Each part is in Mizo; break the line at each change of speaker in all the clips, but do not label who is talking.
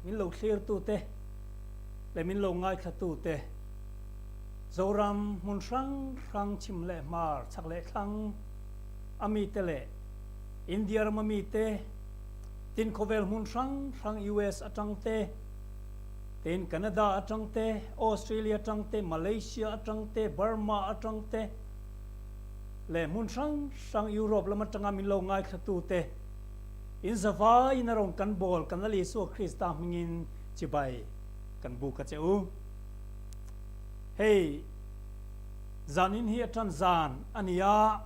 min lo thlirtute leh min lo ngaithlatute Zoram hmun hrang hrang chhim leh hmar chhak leh thlang a mite leh India rama mite tin khawvel hmun hrang hrang US atang te, tin Canada atang te, Australia atang te, Malaysia atang te, Burma atang te leh hmun hrang hrang Europe lam atanga min lo ngaithlatute In zavaiin a rawn kan bawl kan Lal Isua Krista hmingin chibai kan buk a che u. Hei zanin hi a tan zan a ni a,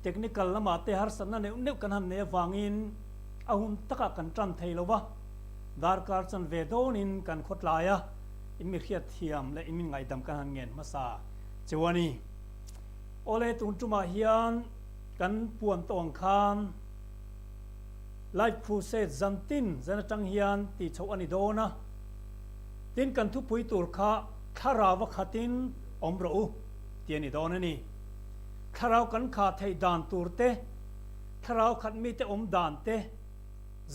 technical lamah te harsatna neuh neuh kan han nei avangin a hun takah kan tan thei lo va, darkar chanve dawnin kan khawtlai a, in mi hriatthiam leh in min ngaihdam kan han ngen hmasa cheu a ni. Awle tun tumah hian Kan puan tawh ang khan Life Crusade zan tin zan atang hian tih chhoh a ni dawn a, tin kan thupui tur kha thlarau a khatin awm rawh u tih a ni dawn a ni. Thlarau kan khah theih dan tur te, thlarau khat mite awm dan te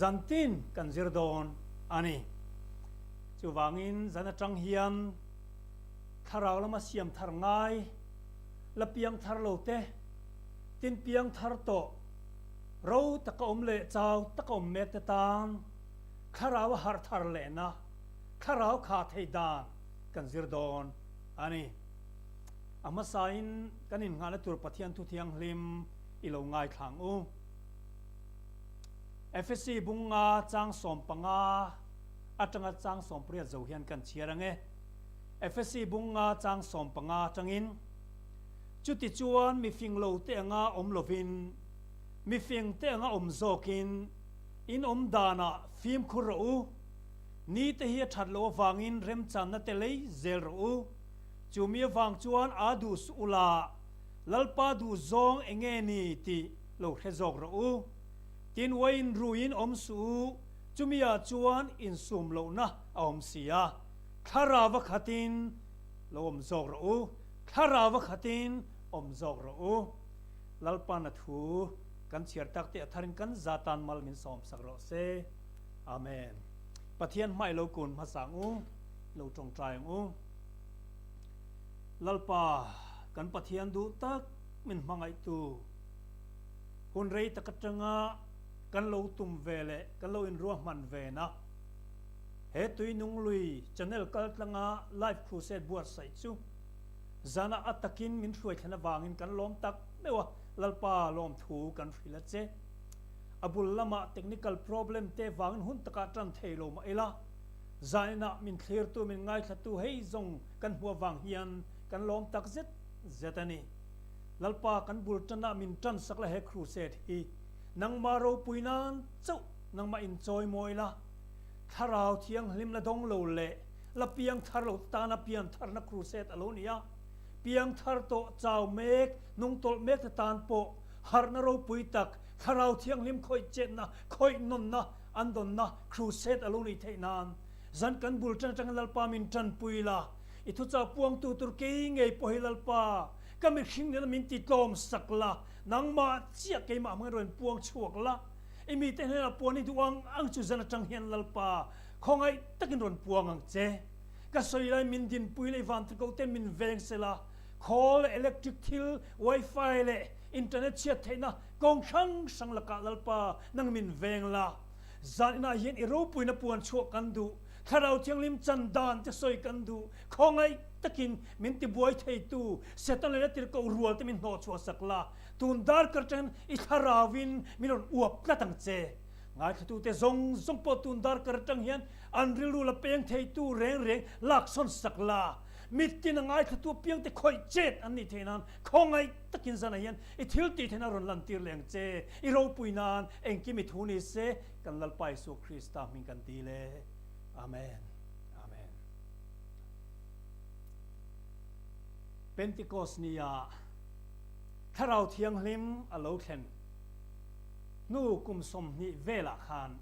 zan tin kan zir dawn a ni. Chuvangin zan atang hian thlarau lama siam thar ngai la piang thar lo te, Tin piang thar tawh, ro taka awm leh chau taka awm mek te tan thlarau a harh thar lehna thlarau kha thei dan kan zir dawn a ni. A hmasain kan innghahna tur Pathian thu thianghlim i lo ngaithlang u. Efesi bunga chang 15 atanga chang 18 zo hian kan chhiar ang e. Efesi bunga chang 15 atangin. Chutichuan mi fing lo te anga awm lovin, mi fing te anga awm zawkin in awm danah fimkhur rawh u. Ni te hi a that loh avangin remchanna te lei zel rawh u. Chumi avang chuan aa duh suh ula, Lalpa duh zawng enge ni tih lo hre zawk rawh u. Tin uain ruiin awm suh u, chumi ah chuan insum lohna a awm si a, thlarau a khatin lo awm zawk rawh u. Thlarau a khatin awm zawk rawh u. Lalpan a thu kan chhiar tak te a tharin kan za tan mal min sawm sak rawh se. Amen. Pathian hmai lo kun hmasa ang u, lo tawngtai ang u. Lalpa kan Pathian duh tak min hmangaihtu, hun rei tak atanga kan lo tum ve leh kan lo inruahman ve na, he Tuinunglui channel kaltlanga Live Crusade buatsaih chu Zanah a takin min hruai thlen avangin kan lawm tak meuh a, Lalpa lawmthu kan hrilh a che. A bul lamah technical problem te vangin hun takah tan thei lo mah ila, zaninah min thlirtu min ngaithlatu hei zawng kan hmuh avang hian kan lawm tak zet zet a ni. Lalpa kan bul tanah min tan sak la he crusade hi nangmah ropui nan chauh nangmah inchawi mawi la, thlarau thianghlim la dawng lo leh La piang thar lo tana pian tharna crusade a lo ni a, piang thar tawh chau mek, nung tawlh mek te tan pawh harhna ropui tak, thlarau thianghlim khawih chetna, khawih nawnna, an dawnna crusade a lo nih theih nan zan kan bul tan atangin Lalpa min tanpui la, i thuchah puangtu tur kei ngei pawh hi Lalpa, ka mihring nena min ti tlawm sak la, nangmah chiah keimah hmangin rawn puang chhuak la, i mite hnenah puan i duh ang ang chu zan atang hian Lalpa, Khawngaih takin rawn puang ang che. Ka sawi lai min dinpui leh vanthiko ten min veng sela, khawl leh electric thil, wifi leh internet chhiat theihna kawng hrang hrang lakah Lalpa nang min veng la. Zan inah hian i ropuina puan chhuah kan duh, Thlarau Thianghlim chan dan te sawi kan duh, khawngaih takin min tibuai theitu Satan leh tirhkoh rual te min hnawhchhuah sak la, tun darkar atangin i thlarauin min rawn uap tlat ang che. Ngaithlatute zawng zawng pawh tun darkar atang hian an rilru la peng theitu reng reng laksawn sak la. Mitin a ngaithlatu apiangte khawih chet an nih theih nan khawngaih takin zanah hian i thil tih theihna rawn lantir leh ang che. I ropui nan engkim i thu ni se kan Lalpa Isua Krista hming kan dil e. Amen. Amen. Pentecost nia Thlarau Thianghlim a lo thlen. Hnu kum 20 velah khan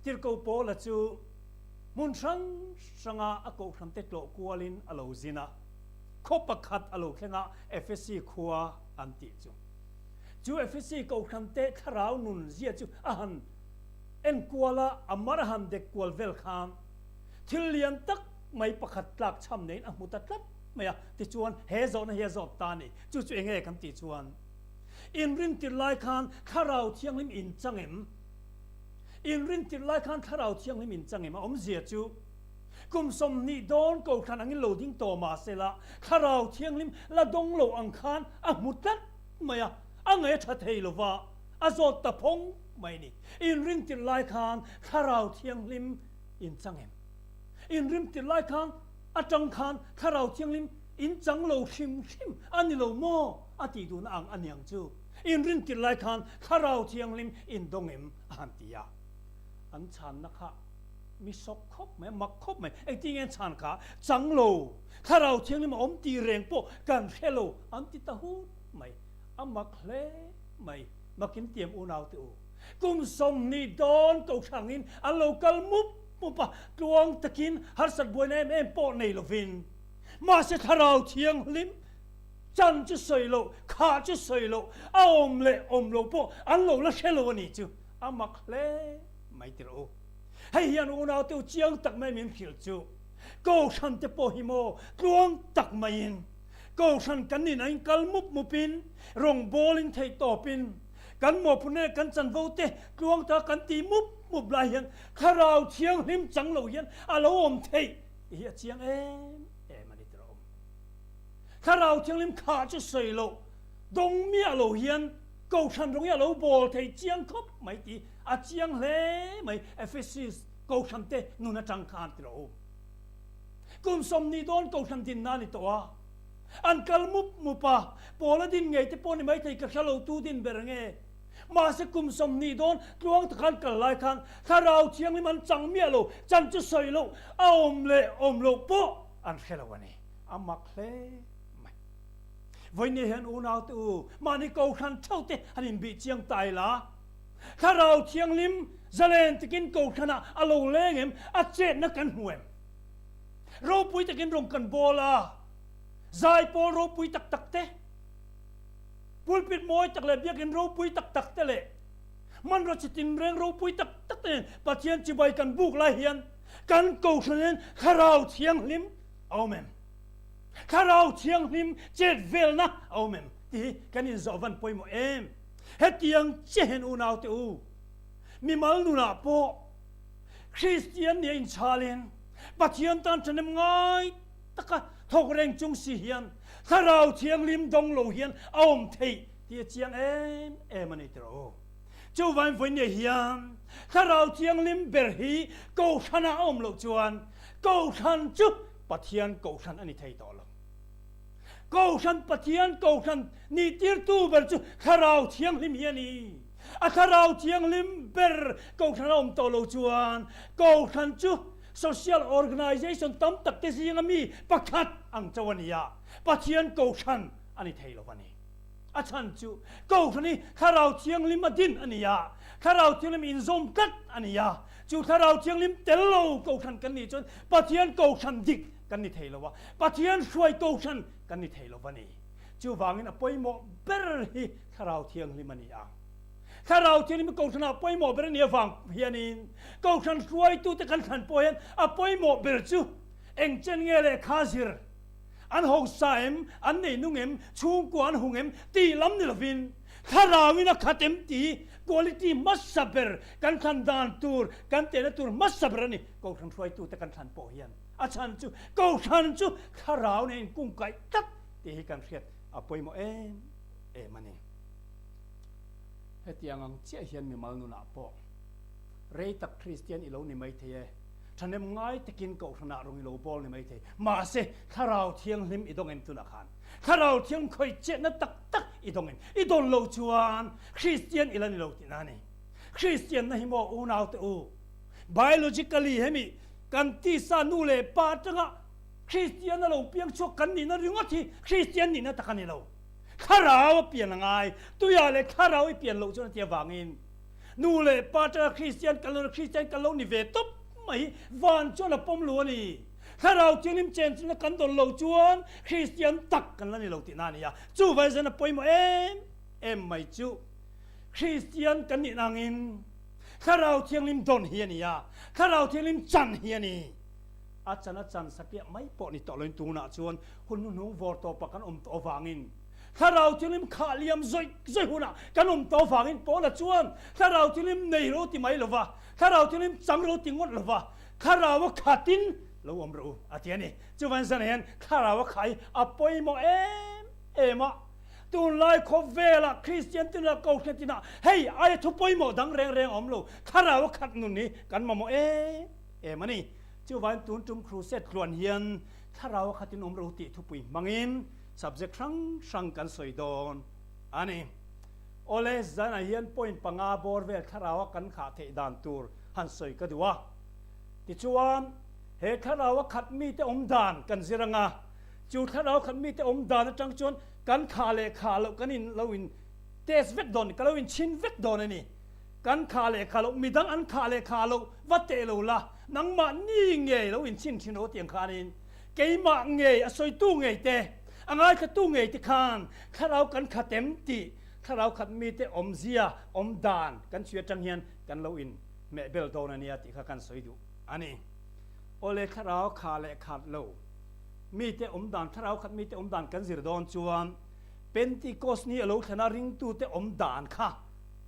Tirhkoh Paula chu hmun hrang hranga a kohhrante tlawh kualin a lo zin a, khaw pakhat a lo thleng a, Efesi khua an tih chu. Chu Efesi kohhrante thlarau nun zia chu a han en kual a, a mar a han dek kual vel khan thil lian tak mai pakhat tlak chham neiin a hmu ta tlat mai a, tichuan he zawhna hi a zawt ta a ni. Chu chu enge kan tih chuan inrintir lai khan Thlarau Thianghlim in chang em? Inrintir lai khan Thlarau Thianghlim in chang em? A awmzia chu kum 20 dawn kohhran angin lo ding tawh mah sela Thlarau Thianghlim la dawng lo ang khan a hmu tlat mai a, a ngaih a tha thei lo va, a zawt ta phawng mai a ni. Inrintir lai khan Thlarau Thianghlim in chang em? Inrintir lai khan atang khan Thlarau Thianghlim in chang lo hrim hrim a ni lo maw? A tih duhna ang a niang chu. Inrintir lai khan Thlarau Thianghlim in dawng em? A han ti a. An chhanna kha mi sawk khawp mai, mak khawp mai. Engtin nge an chhan kha? Chang lo, Thlarau Thianghlim a awm tih reng pawh kan hre lo an ti ta hut mai. A mak hle mai. Makin tiam unau te u. Kum 20 dawn ko hrangin an lo kal mup mup a, tluang takin harsat buaina em em pawh nei lovin. Mahse Thlarau Thianghlim chan chu sawi loh, khah chu sawi loh, a awm leh awm lo pawh an lo la hre lo a ni chu a mak hle mai tirh u. Hei hian unau te u chiang tak mai min hrilh chu Kohhran te pawh hi maw tluang tak maiin Kohhran kan nin ain kal mup mupin rawngbawlin theih tawpin kan mawhphurhna leh kan chanvo te tluang taka kan tih mup mup lai hian Thlarau Thianghlim chang lo hian a lo awm theih tih hi a chiang em em a ni tirh a awm. Thlarau Thianghlim khah chu sawi loh dawng miah lo hian Kohhran rawng hi a lo bawl thei chiang khawp mai tih a chiang hle mai Ephesus Kohhran te nun atang khan tirh a awm. Kum 20 dawn Kohhran dinna a ni tawh a, an kal mup mup a, Paula din ngei te pawh ni maithei ka hre lo tu din ber nge. Mahse kum 20 dawn tluang taka an kal lai khan Thlarau Thianghlim an chang miah lo, chan chu sawi loh a awm leh awm loh pawh an hre lo a ni. A mak hle mai. Vawinia hian unaute u, mahni Kohhran theuh te han inbih chiang ta ila, Thlarau Thianghlim zalen takin Kohhranah a lo leng em? A chetna kan hmu em? Ropui takin rawn kan bawl a, zaipawl ropui tak tak te, pulpit mawi tak leh biakin ropui tak tak te leh hmanraw chi tinreng ropui tak tak te nen Pathian chibai kan buk lai hian kan Kohhran hian Thlarau Thianghlim a awm em? Thlarau Thianghlim chet velna a awm em? Tih hi kan inzawh van pawimawh em? Hetiang chiah hian unaute u, mimal nunah pawh Kristian nia inchhalin Pathian tan ṭhahnem ngai taka thawk reng chung si hian Thlarau Thianghlim dawng lo hian a awm theih tih a chiang em em a ni tirh u. Chuvain vawinia hian Thlarau Thianghlim ber hi Kohhranah a awm loh chuan Kohhran chu Pathian Kohhran a ni thei tawh lo. Kohhran Pathian Kohhran nih tirtu ber chu Thlarau Thianghlim hi a ni. A Thlarau Thianghlim ber Kohhran a awm tawh lo chuan Kohhran chu social organization tam tak te zinga mi pakhat ang chauh a ni a, Pathian Kohhran a ni thei lo a ni. A chhan chu Kohhran hi Thlarau Thianghlim a din a ni a, Thlarau Thianghlim inzawm tlat a ni a, chu Thlarau Thianghlim tel lo Kohhran kan nih chuan Pathian Kohhran dik kan ni thei lo a, Pathian hruai Kohhran kan ni thei lo a ni. Chuvangin a pawimawh ber hi Thlarau Thianghlim a ni a. Thlarau Thianghlim hi Kohhranah pawimawh ber a nih avang hianin Kohhran hruaitute kan thlan pawh hian a pawimawh ber chu eng chen nge lehkha zir an hausa em, an nei nung em, chhungkua an hung em tih lam ni lovin Thlarauin a khat em tih quality hmasa ber kan thlan dan tur, kan tehna tur hmasa ber a ni Kohhran hruaitute kan thlan pawh hian. A chhan chu Kohhran chu Thlarau nen inkungkaih tlat tih hi kan hriat a pawimawh em em a ni. Hetiang ang chiah hian mimal nunah pawh rei tak Kristian i lo ni mai thei e, thahnem ngai takin Kohhranah rawng i lo bawl ni mai thei. Mahse, Thlarau Thianghlim i dawng em tunah khan? Thlarau Thianghlim khawih chetna tak tak i dawng em? I dawn lo chuan Kristian i la ni lo tihna a ni. Kristianna hi maw unaute u, biologically hemi kan tisa nu leh pa atanga Kristian a lo piang chhuak kan nihna ringawt hi Kristian nihna tak a ni lo. Thlarau a pian a ngai. Tuiah leh thlarau i pian loh chuan a ti avangin nu leh pa atanga Kristian kan lo Kristian kan lo ni ve tawp mai hi van chuan a pawm lo a ni. Thlarau thianghlim chen chunga kan dawn lo chuan Kristian tak kan la ni lo tihna a ni a. Chuvai zan a pawimawh em em mai chu Kristian kan nih nangin. Thlarau Thianghlim dawn hi a ni a, Thlarau Thianghlim chan hi a ni. A chan a chan satliah mai pawh ni tawh loin tunah chuan hun hnuhnung vawr tawpah kan awm tawh avangin Thlarau Thianghlim khah liam zawih zawih hunah kan awm tawh avangin Paula chuan Thlarau Thianghlim nei ro ti mai lova, Thlarau Thianghlim chang ro ti ngawt lova, Thlarau a khatin lo awm rawh u a ti a ni. Chuvan zanah hian Thlarau a khai a pawimawh em em a. Tunlai khawvelah Kristian tinah Kohhran tinah hei aia thu pawimawh dang reng reng a awm lo. Thlarau a khat nun hi kan mamawh em em a ni. Chuvain tun tum Crusade tluan hian Thlarau a khatin awm rawh u tih thupui hmangin subject hrang hrang kan sawi dawn a ni. Awle, zanah hian point panga bawr vel Thlarau a kan khah theih dan tur han sawi ka duh a. Tichuan, he Thlarau a khat mite awm dan kan zir anga, chu Thlarau khat mite awm dan atang chuan kan khah leh khah loh kan in lo in test vek dawn, ka lo in chhin vek dawn a ni. Kan khah leh khah loh, midang an khah leh khah loh va teh lo la, nangmah ni ngei lo in chhin thin rawh tiang khanin keimah ngei, a sawitu ngei te, a ngaithlatu ngei te khan Thlarau kan khat em tih Thlarau khat mite awmzia, awm dan kan chhui atang hian kan lo in meh bel dawn a nia tih kha kan sawi duh a ni. Awle Thlarau kha leh khat lo mite awm dan, Thlarau khat mite awm dan kan zir dawn chuan Pentecost ni a lo thlen a ringtute awm dan kha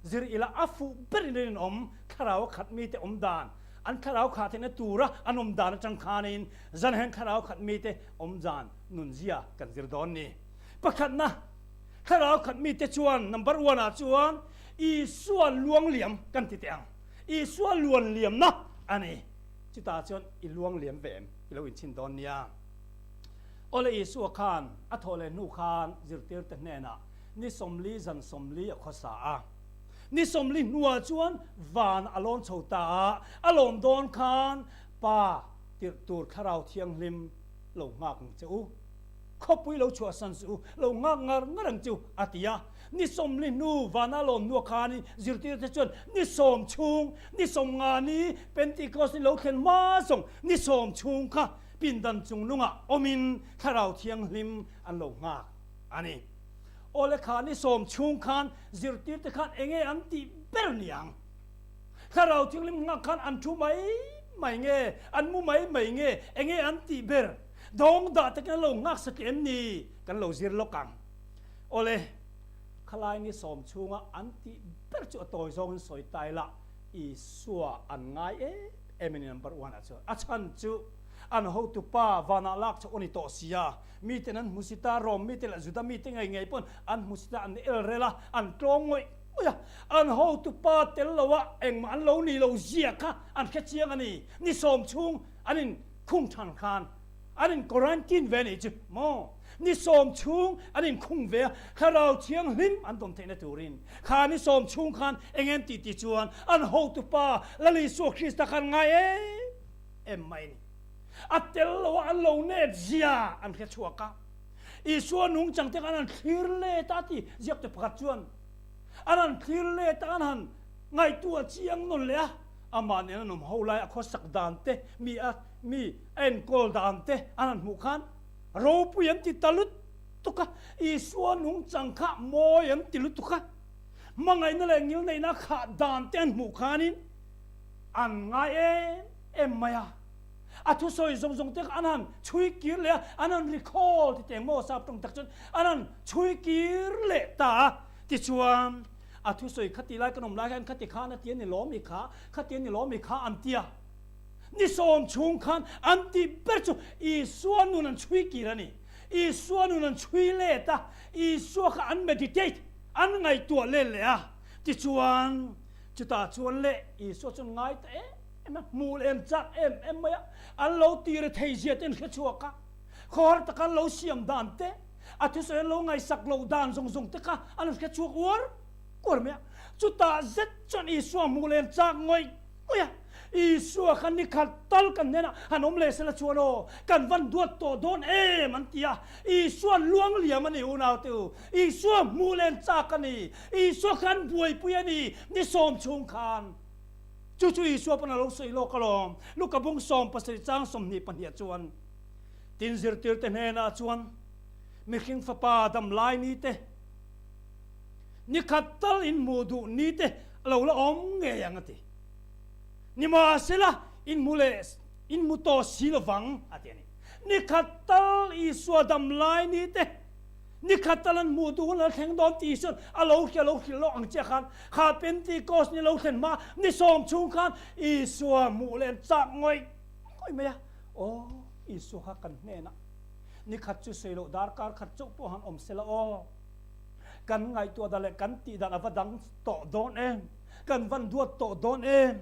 zir ila a fuh berin rinawm Thlarau a khat mite awm dan, an Thlarau khah theihna tura an awm dan atang khanin zan hian Thlarau khat mite awm dan nunzia kan zir dawn ni. Pakhatna, Thlarau khat mite chuan number one ah chuan Isua luangliam kan ti teh ang. Isua luanliamna a ni. Chutah chuan i luangliam ve em? I lo inchhin dawn nia. Awle Isua khan a thawh leh hnu khan zirtirte hnenah ni 40 zan 40 a khawsa a. Ni 40 hnuah chuan van a lawn chho ta a, a lawm dawn khan Pa tirh tur Thlarau Thianghlim lo nghak ang che u. Khawpui lo chhuahsan suh u, lo nghak ngar ngar ang chu, a ti a. Ni 40 hnu vana lawm hnuah khanin zirtirte chuan ni sawm chhung, ni 50 ni Pentecost ni lo thlen hma zawng ni sawm chhung kha pindan chung nungah awmin Thlarau Thianghlim an lo nghak a ni. Awle kha ni sawm chhung khan zirtirte khan enge an tih ber niang? Thlarau Thianghlim nghak khan an thu mai mai nge, an mu mai mai nge, enge an tih ber? Dawng dah takin an lo nghak sa tlem ni? Kan lo zir lawk ang. Awle, khalai ni sawm chhunga an tih ber chu a tawi zawngin sawi ta ila, Isua an ngai em em a ni number one ah chuan. A chhan chu an hotupa vanah lak chauh a ni tawh si a, miten an hmu si ta, Rom mite leh Juda mite ngei ngei pawn an hmu si ta, an el rel a, an tlawng ngawih ngawih a. An hotupa tel loa engmah an lo ni lo zia kha an hre chiang a ni. Ni sawm chhung an in khung than khan an in quarantine ve anih chu maw? Ni sawm chhung an in khung ve a, Thlarau Thianghlim an dawn theihna turin kha ni sawm chhung khan eng em tih tih chuan an hotupa Lal Isua Krista khan ngai em em mai a ni. A tel lo a an lo nep zia an hre chhuak a, Isua nungchang te khan an thlir let a ti ziak te pakhat chuan an han thlir let a an han ngaihtuah chiang nawn leh a, Amah nen an awm ho lai a khawsak dan te, mi a mi a enkawl dan te an han hmuh khan ropui an ti ta lutuk a, Isua nungchang kha mawi an ti lutuk a, hmangaihna leh ngilneihna khah dan te an hmuh khanin an ngai em em mai a. A thusawi zawng zawng te kha an han chhui kir leh a, an han recall ti teng maw sap tawng tak chuan an han chhui kir leh ta a, tichuan A thusawi khati lai kan awm lai khan khati khan a ti a ni lawm i kha, khati a ni lawm i kha an ti a. Ni sawm chhung khan an tih ber chu Isua nun an chhui kir a ni. Isua nun an chhui let a, Isua kha an meditate, an ngaihtuah let leh a. Tichuan, chutah chuan leh Isua chuan ngai ta em em a, hmuh leh an chak em em mai a, an lo tir a thei zia te an hre chhuak a, khawhar taka an lo siam dan te, A thusawi an lo ngaihsak loh dan zawng zawng te kha an hre chhuak uar uar mai a. Chutah zet chuan Isua hmuh leh an chak ngawih ngawih a. Isua kha ni khat tal kan hnenah han awm leh sela chuan aw, kan van duat tawh dawn em an ti a. Isua luang liam a ni unau te u. Isua hmuh leh an chak a ni. Isua kha an buaipui a ni ni sawm chhung khan. Chu chu Isua pawn a lo sawi lawk alawm. Luka bung 17 chang 22 chuan. Tin zirtirte hnenah chuan mihring fapa dam lai ni te, ni khat tal in hmuh duh ni te a lo la awm ngei ang a ti. Nimahsela, in hmu leh in hmu tawh si lo vang, a ti a ni. Ni khat tal Isua dam lai ni te, ni khat tal an hmuh duh hun a thleng dawn tih Isua'n a lo hria lo hrilh lawk ang chiah khan, kha Pentecost ni lo thlen hma ni sawm chhung khan Isua hmuh leh an chak ngawih ngawih mai a. Aw, Isua kha kan hnenah ni khat chu sawi loh darkar khat chauh pawh han awm sela aw. Kan ngaihtuah dan leh kan tih dan a va dang tawh dawn em? Kan van duat tawh dawn em?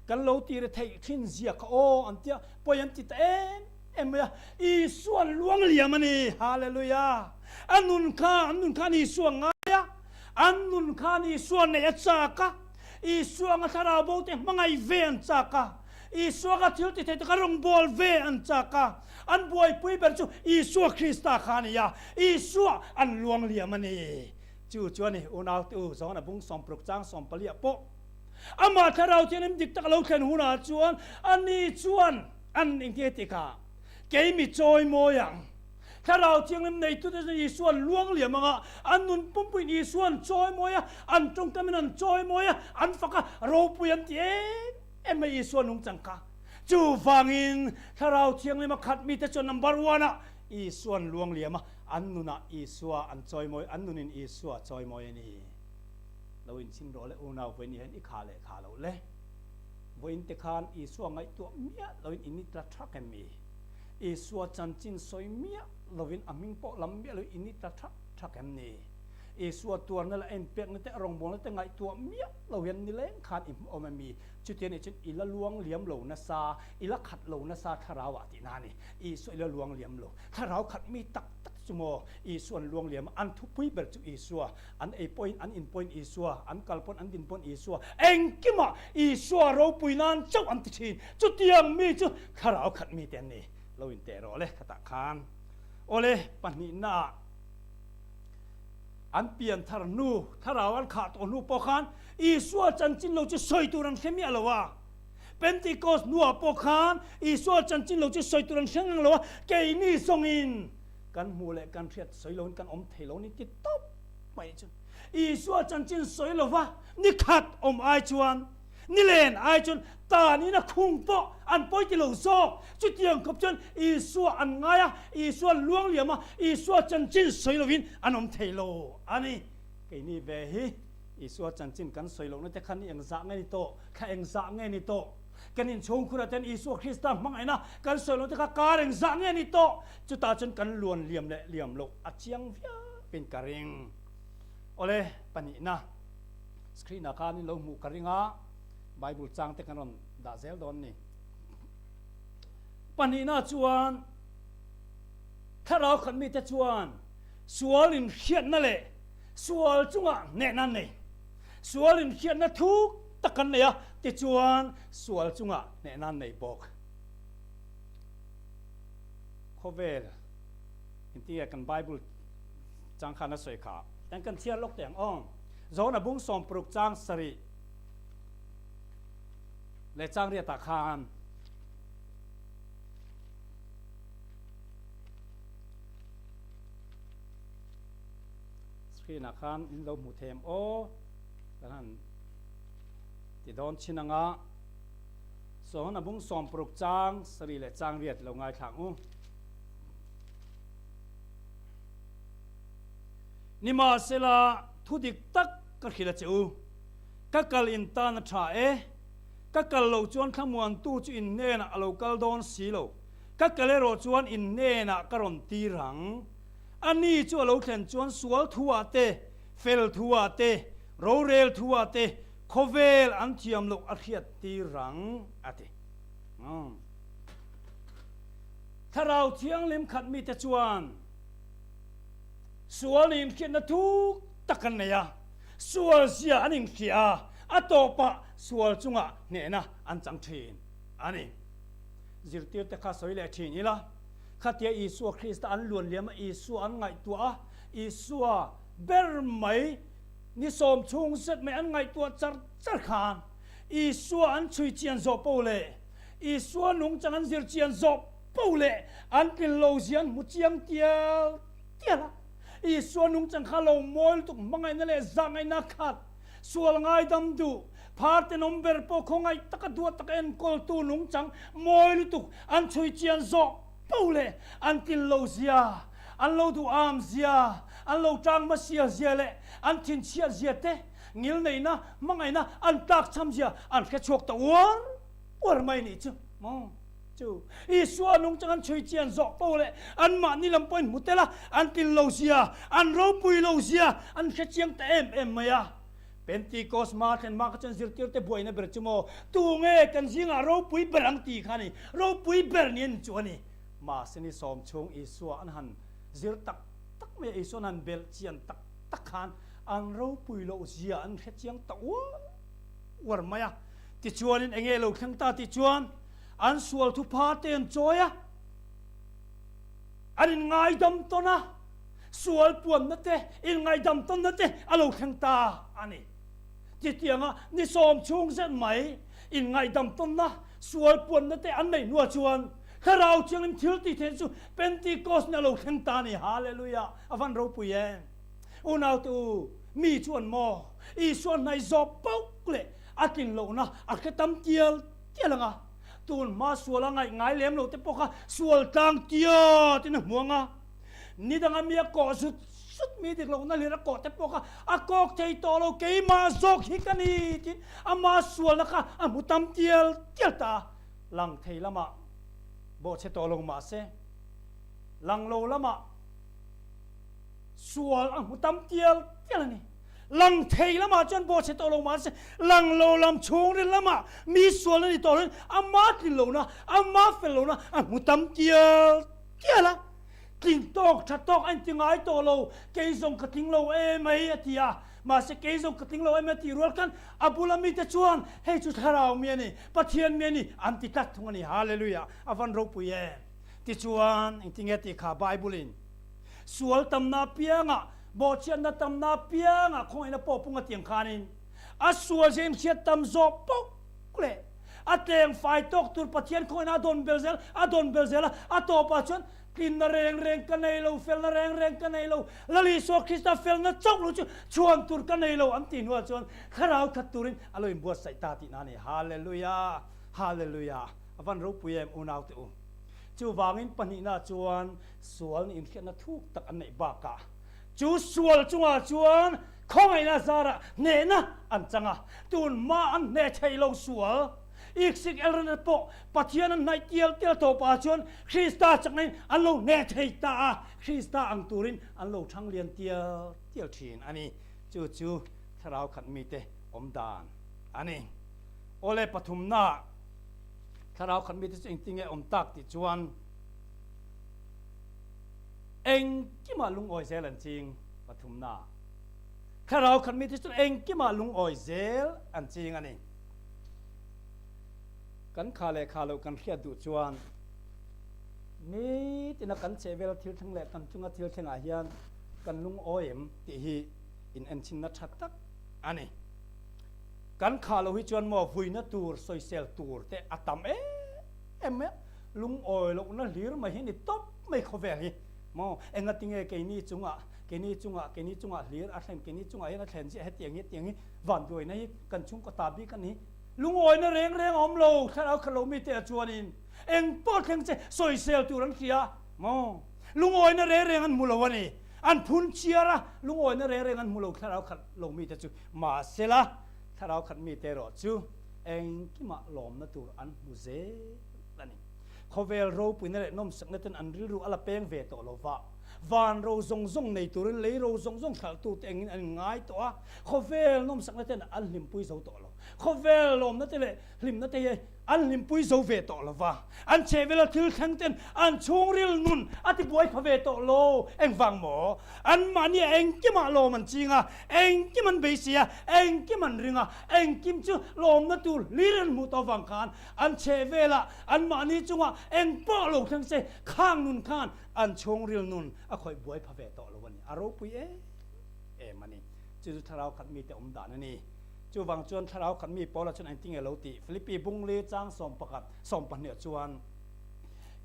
Kan lo ti ri theih thin zia kha aw an tia, pawi an ti ta em em mai a, Isua an luang liam a ni. Hallelujah! A nun kha, an nun khan Isua ngai a, an nun khan Isua neih a chak a, Isua anga thlarau bo te hmangaih ve an chak a, Isua anga thil ti thei taka rawngbâwl ve an chak a, an buaipui ber chu Isua Krista kha a ni a, Isua an luang liam a ni. Chu chu a ni, unaute u, Johana bung sawmparuk chang sawmpaliah pawh amah thlarau thianghlim dik tak a lo thlen hunah chuan ani chuan an engtin nge tih kha kei mi chawi mawi ang. Thlarau thianghlim neitute chuan Isua an luang liam ang a, an nun pumpuiin Isua an chawi mawi a, an tawngkamin an chawi mawi a, an fak a, ropui an ti em em mai Isua nungchang kha. Chuvangin Thlarau Thianghlim a khat mite chuan number one ah Isua an luang liam a, an nunah Isua an chawimawi, an nunin Isua a chawimawi a ni. Lo inchhin rawh le unau vawiin hian i kha leh kha loh le. Vawiin te khan Isua ngaihtuah miah loin in i tla thak em mi? Isua chanchin sawi miah loin a hming pawh lam miah loin in i tla thak thak em ni? Isua tuarna leh a inpekna te a rawngbawlna te ngaihtuah miah lo hian nileng khan i hmu awm em mi? Chutiang nih chuan i la luang liam lo nasa, i la khat lo nasa thlarau ah tihna a ni. Isua i la luang liam lo. Thlarau khat mi tak tak chu maw Isua an luang liam a, an thupui ber chu Isua. An ei pawhin, an in pawhin Isua, an kal pawn, an din pawn Isua. Engkimah Isua ropui nan chauh an ti thin. Chutiang mi chu thlarau khat mi te an ni. Lo inteh rawh le khatah khan. Awle, pahnihnaah. An pian thar hnu, thlarau an khah tawh hnu pawh khan Isua chanchin lo chu sawi tur an hre miah lo a. Pentecost hnuah pawh khan Isua chanchin lo chu sawi tur an hre ngang lo a, keini zawngin kan hmuh leh kan hriat sawi loin kan awm thei lo ni ti tawp mai chu. Isua chanchin sawi lova ni khat awm ai chuan, Ni len ai chuan tan in a khung pawh an pawi ti lo zawk. Chutiang khawp chuan Isua an ngai a, Isua an luang liam a, Isua chanchin sawi lovin an awm thei lo a ni. Keini ve hi Isua chanchin kan sawi lohna te kha ni engzah nge ni tawh, thla engzah nge ni tawh? Kan inchhungkhurah ten Isua Krista hmangaihna kan sawi lohna te kha kar engzah nge ni tawh? Chutah chuan kan luan liam leh liam loh a chiang viauin ka ring. Awle, pahnihna. Screen ah khan in lo hmuh ka ring a, Bible chang te kan rawn dah zel dawn ni. Pahnihna chuan thlarau khat mite chuan sual in hriatna leh sual chungah hnehna an nei. Sual in hriatna thuk tak kan nei a, tichuan sual chungah hnehna an nei bawk. Khawvel engtin nge kan Bible chang khan a sawi kha? Eng kan chhiar lawk teh ang aw. Zona bung 60 chang sarih leh chang riatah khan screen ah khan in lo hmu them aw kan han ti dawn chin anga Zona bung 60 chang sarih leh chang riat lo ngaithla ang u. Nimahsela, thu dik tak ka hrilh a che u, ka kal in tan a tha e, ka kal loh chuan thlamuantu chu in hnenah a lo kal dawn si lo, ka kal erawh chuan in hnenah ka rawn tir ang. A ni chu a lo thlen chuan sual thuah te, fel thuah te, rorel thuah te khawvel an thiam loh a hriat tir ang, a ti. Thlarau Thianghlim khat mite chuan. Sual inhriatna thuk tak an nei a, sual zia an inhria a, a tawpah sual chungah hnehna an chang thin a ni. Zirtirte kha sawi leh thin ila, khatia Isua Krista an luan liam a, Isua an ngaihtuah a, Isua ber mai ni sawm chhung zet mai an ngaihtuah char char khan Isua an chhui chian zawh poh leh Isua nungchang an zir chian zawh poh leh an tlin lo zia an hmu chiang tial tial a. Isua nungchang kha lo mawi lutuk hmangaihna leh zahngaihna khat, sual ngaidam duh, Phar tenawm ber pawh khawngaih taka duat taka enkawltu nungchang mawi lutuk an chhui chian zawh poh leh an tlin lo zia, an lo duh am zia, an lo tang hmasial zia leh an thinchhiat zia te ngilneihna, hmangaihna an tlakchham zia an hre chhuak ta uar uar mai nih chu maw? Chu Isua nungchang an chhui chian zawh poh leh anmahni lam pawhin hmu tel a, an tlin lo zia, an ropui lo zia an hre chiang ta em em mai a. Pentikos hma thlen hma kha chuan zirtirte buaina ber chu maw, tu nge kan zingah ropui ber ang tih kha a ni, ropui ber ni an chu a ni. Mahse ni sawm chhung Isua an han zir tak tak mai a, Isua an han belh chian tak tak khan an ropui loh zia an hre chiang ta uar uar mai a. Tichuanin eng nge lo thleng ta tih chuan an sual thupha te an chawi a, an inngaidam tawn a, sual puanna te, inngaidam tawnna te a lo thleng ta a ni. Chutianga ni sawm chhung zet mai inngaihdam tawnna, sual puanna te an neih hnuah chuan Thlarau Thianghlim thil tih theihna chu Pentecost ni a lo thleng ta a ni. Hallelujah! A van ropui em! Unaute u, mi chuan maw Isua hnaih zawh poh leh a tlin lohna a hre tam tial tial ang a, tun hma sual a ngaih ngai lem lo te pawh kha sual tlang tiatin a hmu ang a, ni danga mi a kawh zut zut mi dik lohna hlir a kawh te pawh kha a kawk thei tawh lo, keimah zawk hi ka ni tiin ama sualna kha a hmu tam tial tial ta a, lang thei lamah bawhchhe tawh lo mahse lang lo lamah sual a hmu tam tial tial a ni. Lang thei lamah chuan bawhchhe tawh lo mahse lang lo lam chhungril lamah mi sual a ni tawh loin ama tlin lohna, ama fel lohna a hmu tam tial tial a. Tling tawk, tha tawk a inti ngai tawh lo, kei zawng ka tling lo em mai a ti a. Mahse kei zawng ka tling lo em a tih rual khan a bula mite chuan hei chu thlarau mi a ni, Pathian mi a ni an ti tlat thung a ni. Hallelujah! A van ropui em! Tichuan engtinge tih kha Bible-in Sual tamna apiangah, bawhchhiatna tamna apiangah khawngaihna pawh pung a tiang khanin a sual zia inhriat tam zawh poh leh a tleng fai tawk tur Pathian khawngaihna a dawn bel zel, a dawn bel zel a, a tawpah chuan tlinna reng reng ka nei lo, felna reng reng ka nei lo, Lal Isua Krista felna chauh lo chu chhuan tur ka nei lo an tih hnuah chuan thlarau that turin a lo inbuatsaih ta tihna a ni. Hallelujah! Hallelujah! A van ropui em unaute u. Chuvangin pahnihna chuan sual nih inhriatna thuk tak an neih bakah chu sual chungah chuan khawngaihna zarah hnehna an chang a, tun hma an hneh thei lo sual iksik elrena pawh Pathian an hnaih tial tial tawpah chuan Krista chaknain an lo hneh thei ta a, Krista ang turin an lo thang lian tial tial thin a ni. Chu chu thlarau khat mite awm dan a ni. Awle pathumnaah thlarau khat mite chu engtinge awm tak tih chuan, Engkimah lungawi zel an ching pathumna. Thlarau khat mite chu engkimah lungawi zel an ching a ni. Kan kha leh kha loh kan hriat duh chuan nitina kan chehvel thil thleng leh kan chunga thil thlengah hian kan lungawi em tih hi inenchhinna tha tak a ni. Kan kha loh hi chuan maw vuina tur sawisel tur te a tam em em mai a. Lungawi lohna hlir mai hi ni tawp mai khawvel hi maw engatinge keini chungah keini chungah keini chungah hlir a thlen keini chungah hian a thlen chiah hetiang hi hetiang hi vanduaina hi kan chhungkaw ta bik a ni lungawina reng reng a awm lo thlarau khat lo mite ah chuanin eng pawh thleng che sawisel tur an hria maw lungawina reng reng an hmu lo a ni an phun chiar a lungawina reng reng an hmu lo thlarau khat lo mite chu mahsela thlarau khat mite erawh chu engkimah lawmna tur an hmu zel a ni. Khawvel ropuina leh nawmsakna ten an rilru a la peng ve tawh lo va, van ro zawng zawng nei turin lei ro zawng zawng hralhtute engin an inngai tawh a, khawvel nawmsakna ten an hlimpui zo tawh lo. Khawvel lawmna te leh hlimna te hi an hlimpui zo ve tawh lo va, an chhehvela thil thleng ten an chhungril nun a tibuai pha ve tawh lo. Engvang maw? Anmahni engkimah lawm an ching a, engkim an beisei a, engkim an ring a, engkim chu lawmna tur hlir an hmuh tawh avang khan An chheh velah anmahni chungah eng pawh lo thleng se, khang nun khan an chhungril nun a khawih buai pha ve tawh lo a ni. A ropui em em a ni. Chu chu thlarau khat mite awm dan a ni. Chuvang chuan thlarau khat mi Paula chuan engtinge lo tih? Philippi bungli chang 11, 12 chuan,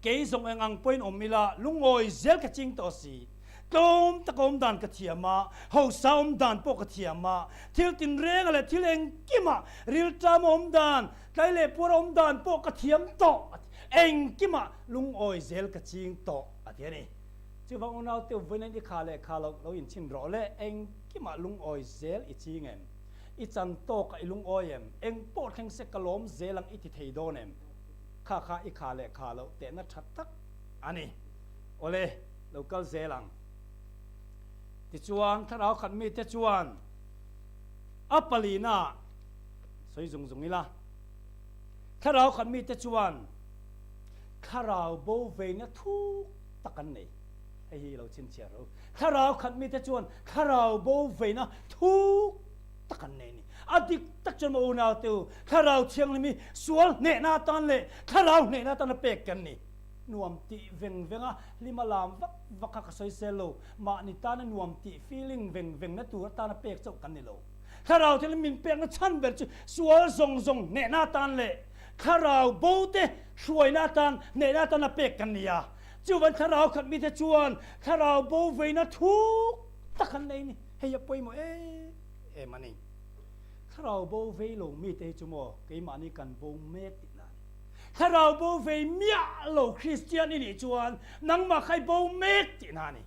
Kei zawng eng ang pawhin awm ila, lungawi zel ka ching tawh si. Tlawm taka awm dan ka thiam a, hausa awm dan pawh ka thiam a, thil tinrenga leh thil engkimah rilṭama awm dan, tlai leh puara awm dan pawh ka thiam tawh a ti. Engkimah lungawi zel ka ching tawh a ti a ni. Chuvang unaute vawiin i kha leh kha lo lo inchhin rawh le, engkimah lungawi zel i ching em? I chan tawkah i lungawi em? Eng pawh thleng se ka lawm zel ang i ti thei dawn em? Kha kha i kha leh kha loh tehna tha tak a ni. Awle, lo kal zel ang. Tichuan, thlarau khat mite chuan a palina sawi zung zung ila. Thlarau khat mite chuan thlarau bo veina thuk tak an nei. Hei hi lo chhinchhiar ro. Thlarau khat mite chuan thlarau bo veina thuk tak an nei a ni. A dik tak chuan maw unau te u, thlarau thianghlim hi sual hnehna atan leh thlarau hnehna atana pek kan ni. Nuam tih veng veng a, hlim a lam vak vak kha ka sawi sel lo. Mahni tana nuam tih feeling veng vengna tur atana pek chauh kan ni lo. Thlarau thil min pekna chhan ber chu sual zawng zawng hnehna atan leh thlarau bo te hruaina atan hnehna atana pek kan ni a. Chuvan thlarau khat mite chuan thlarau bo veina thuk tak an nei a ni. Hei a pawimawh em em a ni. Thlarau bo vei lo mite hi chu maw keimahni kan bo mek tihna a ni. Thlarau bo vei miah lo Kristian i nih chuan nangmah kha i bo mek tihna a ni.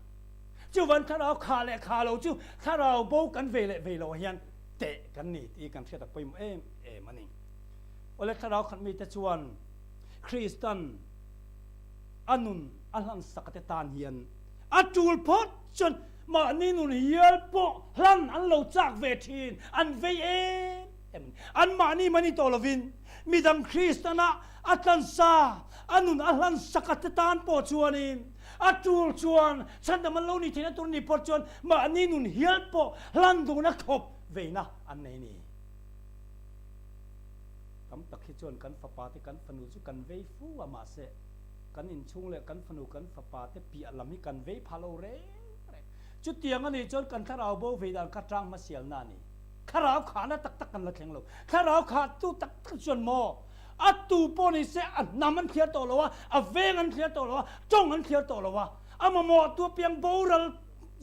Chuvan thlarau kha leh kha lo chu thlarau bo kan vei leh vei loah hian teh kan ni tih kan hriat a pawimawh em em a ni. Awle thlarau khat mite chuan Kristan a nun a hlansak te tan hian a tul phawt chuan mahni nun hial pawh hlan an lo chak ve thin, an vei em em a ni. An mahni mah ni tawh lovin midang Kristana a tlansa, a nun a hlansak a te tan pawh chuanin a tul chuan chhandam an lo ni theihna tur ni pawh chuan mahni nun hial pawh hlan duhna khawp veina an nei a ni. Tam tak hi chuan kan fapa te kan fanu chu kan vei fu a mahse kan inchhung leh kan fanu kan fapa te piah lam hi kan vei pha lo reng reng. Chutiang a nih chuan kan thlarau bo vei dan kha tang hmasialna a ni. Thlarau khahna tak tak kan la thleng lo. Thlarau khahtu tak tak chuan maw a tu pawh ni se a hnam an thliar tawh lo a, a veng an thliar tawh lo a, tawng an thliar tawh lo a, a mamawhtu apiang boral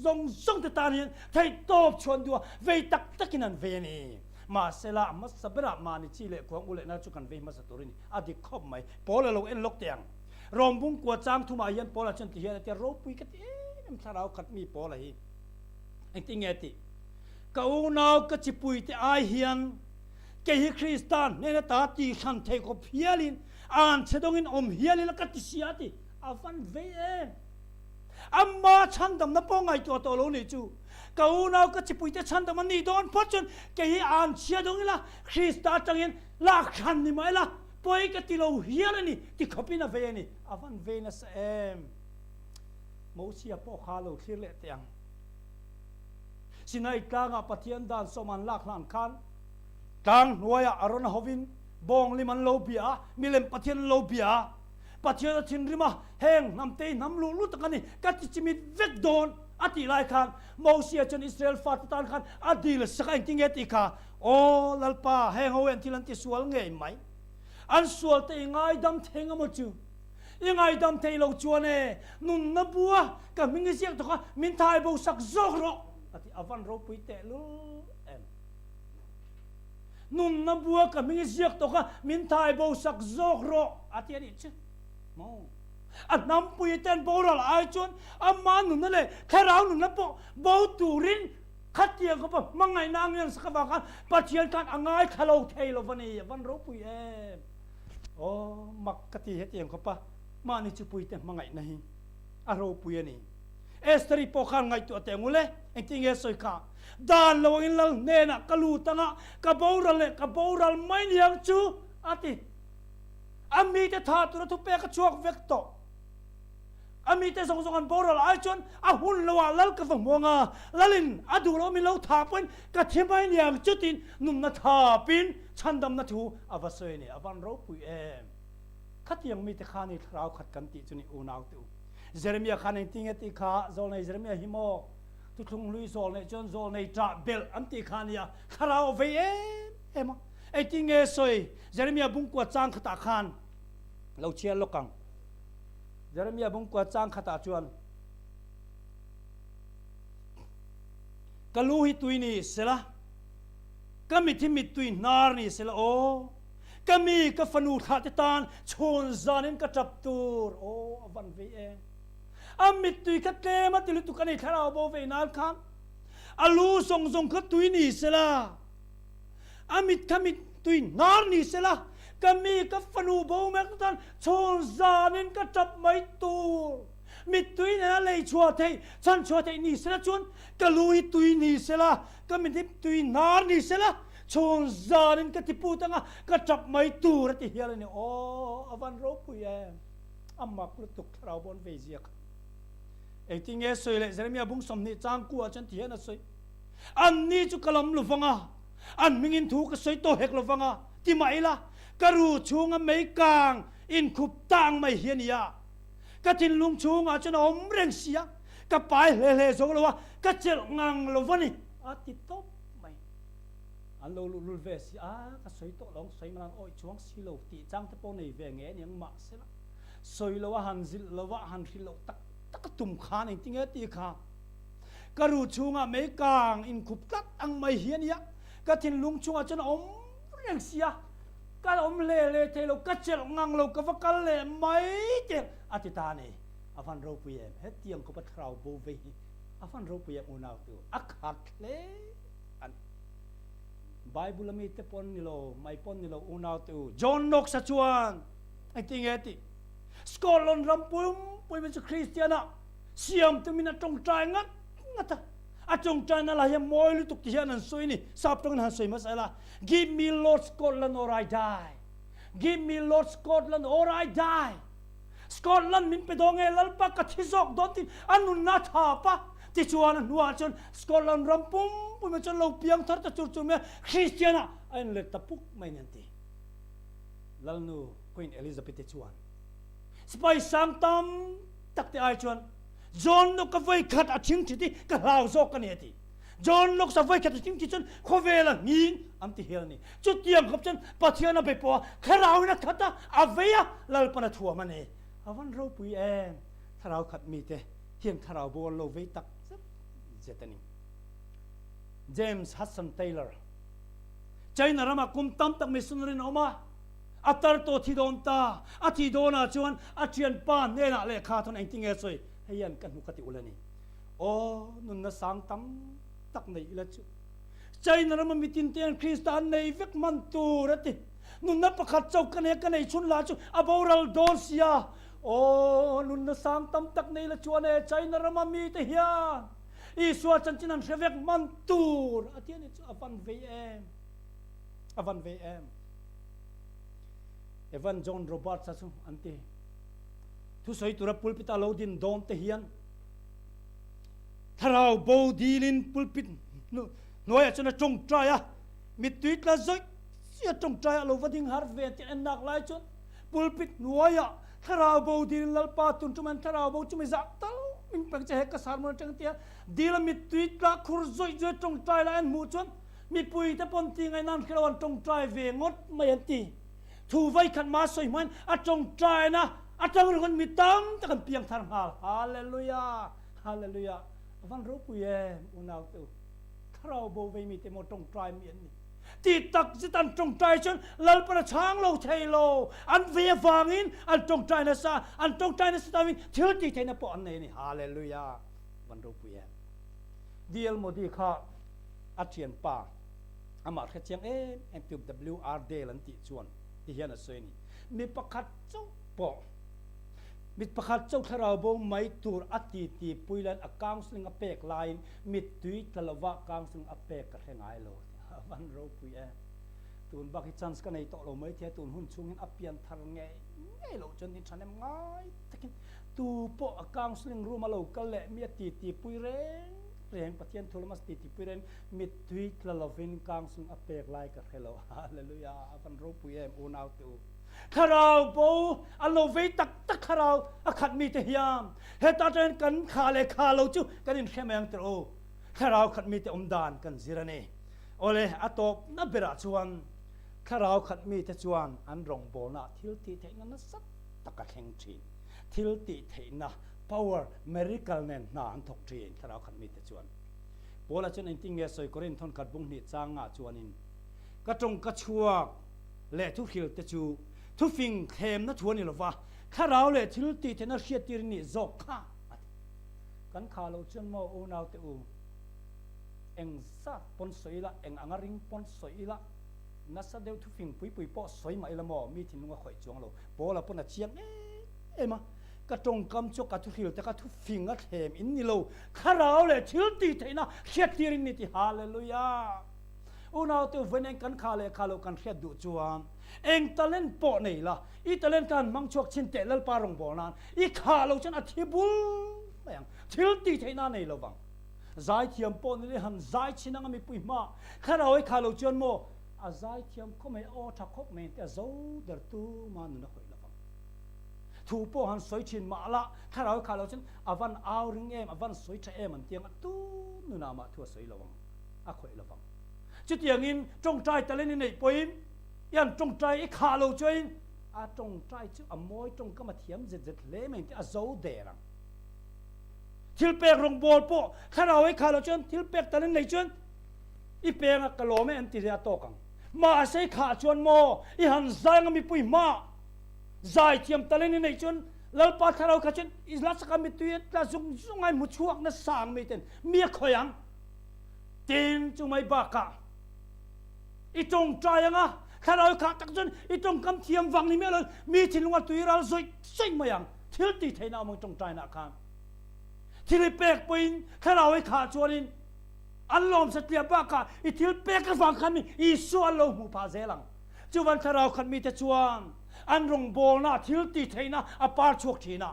zawng zawng te tan hian theihtawp chhuan duh a, vei tak takin an vei a ni. Mahsela a hmasa berah mahni chi leh kuang u lehna chu kan vei hmasa tur a ni. A dik khawp mai. Paula lo en lawk teh ang. Rom bungkua chang thumah hian Paula chuan ti hian a tia, Ropui ka ti em em thlarau khat mi Paula hi. Engtin nge a tih? Ka unau ka chipui te ai hian kei hi Krista hnena ta tih hran thei khawp hialin an chhe dawngin awm hial ila ka ti sia a ti. A van vei em! Ama chhandamna pawh ngaihtuah tawh lo nih chu. Ka unau ka chipuite chhandam an nih dawn phawt chuan kei hi an chhia dawng ila, Krista atangin lak hran ni mah ila, pawi ka ti lo hial a ni ti khawpin a vei a ni. A van vei nasa em! Mosia pawh kha lo thlir leh teh ang. Sinai tlangah Pathian dan sawm an lak hlan khan tlang hnuaiah a rawn hovin bawnglim an lo bia a, milem Pathian an lo bia a. Pathian a thinrim a, heng hnamte hi hnam luh lut tak a ni, ka ti chimit vek dawn a tih lai khan Mosia chuan Israel fate tan khan a dil sak a, engtin nge tih kha, Aw Lalpa, heng ho hian thil an ti sual ngei mai, an sual te i ngaidam thei nga maw chu? I ngaidam thei lo chuan e, nunna bua ka hming i ziak tawk a, min thai bo sak zawk rawh a ti, a van ropui tehlul em. Nunna bua ka hming i ziak tawk a, min thai bo sak zawk rawh a ti a nih chu. Maw? A hnampui te an boral ai chuan ama nunna leh thlarau nunna pawh bo turin khatiang khawpa hmangaihna a ngen sak avang khan Pathian khan a ngaithla lo thei lo va ni, a van ropui em. Aw, mak ka ti hetiang khawpa mahni chupui te hmangaihna hi a ropui a ni. Esther-i pawh khan ngaihtuah teh ngul e, engtin nge sawi kha? Dan lo angin lal hnenah ka lut anga ka boral leh ka boral mai niang chu, a ti. A mite tha tura thupek a chhuak vek tawh. A mite zawng zawng an boral ai chuan a hun loah lal ka va hmu anga, lalin a duh loh min lo tha pawhin ka thi mai niang chu tiin nunna thapin chhandamna thu a va sawi a ni. A van ropui em! Khatiang mite kha ni thlarau khat kan tih chu ni unaute u. Jeremia khan engtin nge tih kha zawlnei Jeremia hi maw? Thuthlung hlui zawlneih chuan zawlnei ṭah belh an tih kha a nia, thlarau a vei em em a. Engtin nge sawi? Jeremia bungkua chang khatah khan lo chhiar lawk ang. Jeremia bungkua chang khatah chuan. Ka lu hi tui ni sela, ka mit hi mittui hnar ni sela aw, ka mi ka fanu thlah te tan chhun zanin ka tap tur aw a van vei e. A mittui kha tlem a ti lutuk a ni thlarau bo vei nan khan a lu zawng zawng kha tui ni sela, a mit kha mittui hnar ni sela, ka mi ka fanu bo mek te tan chhun zanin ka tap mai tur. Mittui nena lei chhuah theih, chhan chhuah theih ni sela chuan ka lu hi tui ni sela, ka mit hi tui hnar ni sela, chhung zanin ka ti put anga ka tap mai tur a ti hial a ni. Aw, a van ropui em! A mak lutuk thlarau bawn vei zia kha. Engtin nge sawi leh Jeremia bung 20 chang ku ah chuan ti hian a sawi. An ni chu ka lam lovang a, an hmingin thu ka sawi tawh hek lovang a, ti mah ila, ka ru chhunga mei kang inkhup tang mai hi a ni a. Ka thinlung chhungah chuan a awm reng si a, ka pai hle hle zo lo a, ka chelh ngang lo va ni, a ti tawp mai. An lo luhlul ve si a, ka sawi tawh lo ang, sawi man an awih chuang si lo tih chang te pawh nei ve nge aniang mahsela sawi lo a han zilh lo a, han hrilh loh tak tak a tum khan engtinge tih kha ka ru chhungah mei kang inkhup tlat ang mai hi a nia, ka thinlung chhungah chuan a awm reng si a. Ka awm hle hle thei lo, ka chelh ngang lo, ka va kal leh mai teh a ti ta a ni. A van ropui em? Hetiang khawpa thlarau bo vei hi a van ropui em unau tu? A khat hle a ni. Bible a mite pawn ni lo, mai pawn ni lo unau tu. John Knox a chuan engtin nge tih? Scotland ram pumpui mai chu Kristian ah siam tumin a tawngtai ngat ngat a. A tawngtaina lah hian mawi lutuk ti hian an sawi a ni. Sap tawngin han sawi hmasa ila. Give me Lord Scotland or I die. Give me Lord Scotland or I die. Scotland min pe dawn nge Lalpa ka thi zawk dawn tiin a nunna a thap a. Tichuan a hnuah chuan Scotland ram pumpui mai chuan lo piang thar ta chur chur mai a, Christian ah a inlet ta puk mai nen ti. Lalnu Queen Elizabeth-i chuan sipai sang tam tak te ai chuan John Knox-a vawi khat a thingthit hi ka hlau zawk a ni a ti. John Knox a voikhat a chim ti cun khuavel a hngin an ti hial ni. Cutiang khop cun Pathian a biapo ah thlarau in a khat a, a vei a, Lalpan a thuam a ni. A van ropui em! Thlarau khat mi te hian thlarau bo an lo vei tak zet zet a ni. James Hudson Taylor, China ram ah kum tam tak missionary in a um a, a tar tawh thi dawn ta. A thi dawn ah chuan a thianpa hnenah lehkha thawn engtin nge sawi? Hei hian ka hnu ka ti ul a ni. Aw, nunna sang tam tak nei ila chu. China rama mitin te an Krista an nei vek hman tur a ti. Nunna pakhat chauh ka nei a, ka nei chhun lah chu a boral dawn sia. Aw, nunna sang tam tak nei ila chuan e, China rama mite hian Isua chanchin an hre vek hman tur a ti a ni chu. A van vei em? A van vei em? Evan John Roberts-a chu an ti. Thusawi tura pulpit-a lo din dawn te hian Thlarau bo dilin pulpit hnuaiah chuan a tawngtai a, mittui tla zawih zawih a tawngtai a lo va ding har ve tih en nak lai chuan pulpit hnuaiah thlarau bo dilin Lalpa tun tum hian thlarau bo chu mi zah tal min pek che he ka sermon atang tia dil a mittui tla khur zawih zawih a tawngtai lai an hmuh chuan mipui te pawn ti ngaih nan hrelo an tawngtai ve ngawt mai an ti. Thu vaikhat mah sawi hmain a tawngtaina atang ringawt mi tam tak an piang thar nghal. Hallelujah! Hallelujah! A van ropui em unau te u. Thlarau bo vei mi te maw tawngtai mi an ni. Ti tak zet an tawngtai chuan Lalpan a chhang lo thei lo. An vei avangin an tawngtai nasa, an tawngtai nasa tawin thil tih theihna pawh an nei a ni. Hallelujah! Van ropui em. DL Modi kha a thianpa Amah hrechiang em em tu WR Dale an tih chuan ti hian a sawi a ni. Mi pakhat chauh pawh, mi pakhat chauh thlarau bo mai tur a ti ti pui laiin a counselling a pek laiin mittui tla lova counselling a pek ka hre ngai lo a van ropui em. Tun bak hi chance ka nei tawh lo mai thei a, tun hun chhungin a pian thar ngei ngei loh chuan in thanem ngai takin tu pawh a counselling room a lo kal leh mi a ti ti pui reng reng Pathian thu lama ti ti pui reng Mittui tla lovin kang sung a pek lai ka hre lo. Hallelujah! A van ropui em unau te u. Thlarau bo a lo vei tak tak thlarau a khat mi te hian heta atangin kan kha leh kha lo chu kan inhre mai ang tirh u. Thlarau khat mi te awm dan kan zir a ni. Awle a tawpna berah chuan thlarau khat mi te chuan an rawngbawlnaah thil tih theihna nasa tak a thleng thin. Thil tih theihna, power, miracle nen hna an thawk thin thlarau khat mi te chuan. Paula chuan engtin nge sawi Korinth thawnkhat bung hnih changah chuanin, Ka tawngka chhuak leh thuhril te chu thufing thlemna thu a ni lova, thlarau leh thil tih theihna hriattir nih zawk kha a ti. Kan kha lo chuan maw unaute u, eng zat pawn sawi ila, eng anga ring pawn sawi ila, nasa deuh thufing pui pui pawh sawi mah ila maw, mi thinlung a khawih chuang lo. Paula pawn a chiang em em a, Ka tawngkam chu ka thuhril te kha thufing a thlem in ni lo, thlarau leh thil tih theihna hriattir in ni ti. Hallelujah! Unaute u vawiin eng kan kha leh kha lo kan hriat duh chuan eng talent pawh nei la, i talent khan hmang chhuak chhin teh Lalpa rawngbâwl nan i khah lo chuan a thi bul mai ang, thil tih theihna a nei lo vang. Zaithiam pawh ni leh han zai chhin anga mipui hma thlarau i khah lo chuan maw a zaithiam khawp mai, aw tha khawp mai te a zo der tuma nun a khawih lo vang. Thu pawh han sawi thin mah la thlarau i khah lo chuan a van au ring em, a van sawi tha em an ti ang a, tu nunah mah thu a sawi lo ang. a khawih lo vang. Chutiangin tawngtai talent i neih pawhin i an tawngtai i khah lo chuain a tawngtai chu a mawi tawngkam a thiam zet zet hle mai tih a zo der ang. Thil pek rawngbawl pawh thlarau i khah lo chuan thil pek talent nei chuan i peng a ka lawm e an ti hle a tawk ang. Mahse i khah chuan maw i han zai anga mipui hma zai thiam talent i neih chuan Lalpa thlarau kha chuan i la chaka mitui a tla zung zung a i hmu chhuak nasa ang mai ten mi a khawih ang. Tin, chu mai bakah i tawngtai anga thlarau khah tak chuan i tawngkam thiam vang ni miah lo mi thinlunga tui ral zawih zawih mai ang. Thil tih theihna awm ang tawngtainaah khan. Thil i pek pawhin thlarau i khah chuanin an lawm satliah bakah i thil pek avang khan mi Isua an lo hmuh phah zel ang. Chuvan thlarau khat mite chuan an rawngbawlna thil tih theihna a par chhuak thin a,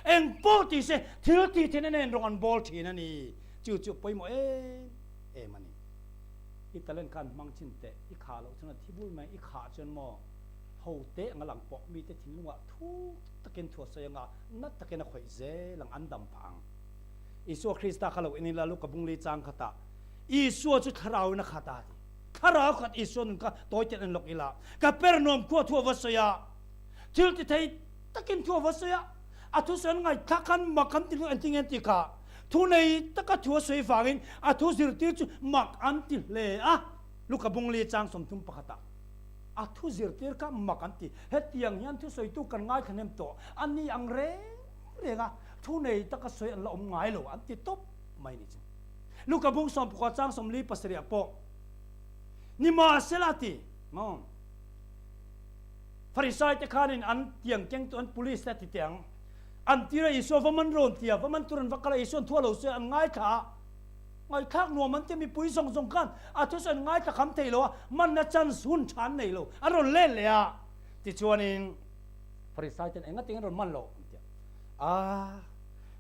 eng pawh ti se thil tih theihna nen rawng an bawl thin a ni. Chu chu pawimawh em em a ni. I talent khan hmang chin teh, i khah loh chuan a thi bul mai, i khah chuan maw ho teh anga lang pawh mite thinlungah thuk takin thu a sawi anga nat takin a khawih zel ang, an dam phah ang. Isua Krista kha lo en ila Luka bungli chang khatah Isua chu thlarau in a khat a ti. Thlarau khat Isua nun kha tawi ten en lawk ila ka per nuam khua thu a va sawi a, thil ti thei takin thu a va sawi a, a thusawi an ngaihthlak khan mak an ti luh engtin nge an ti kha. Thu nei taka thu a sawi vangin a thu zirtir chu mak an ti hle a. Luka bungli chang 31 ah a thu zirtir kha mak an ti. Hetiang hian thusawitu kan ngaithla hnem tawh a ni ang reng reng a, thu nei taka sawi an la awm ngai lo an ti tawp mai ni chu. Luka bung 19 chang 47 ah pawh nimahsela a ti maw? Farisai te khanin an tiang kengtu an police te a ti teh ang. An tir a Isua va man rawn ti a, va man tur an va kal a, Isua'n thu a lo sawi a, an ngaithla a, ngaihthlak nuam an ti a, mipui zawng zawng khan a thu sawi an ngaithla kham thei lo a, manna chance hun tha an nei lo, an rawn let leh a. Tichuanin Farisai ten enga tingin rawn man lo an ti a, a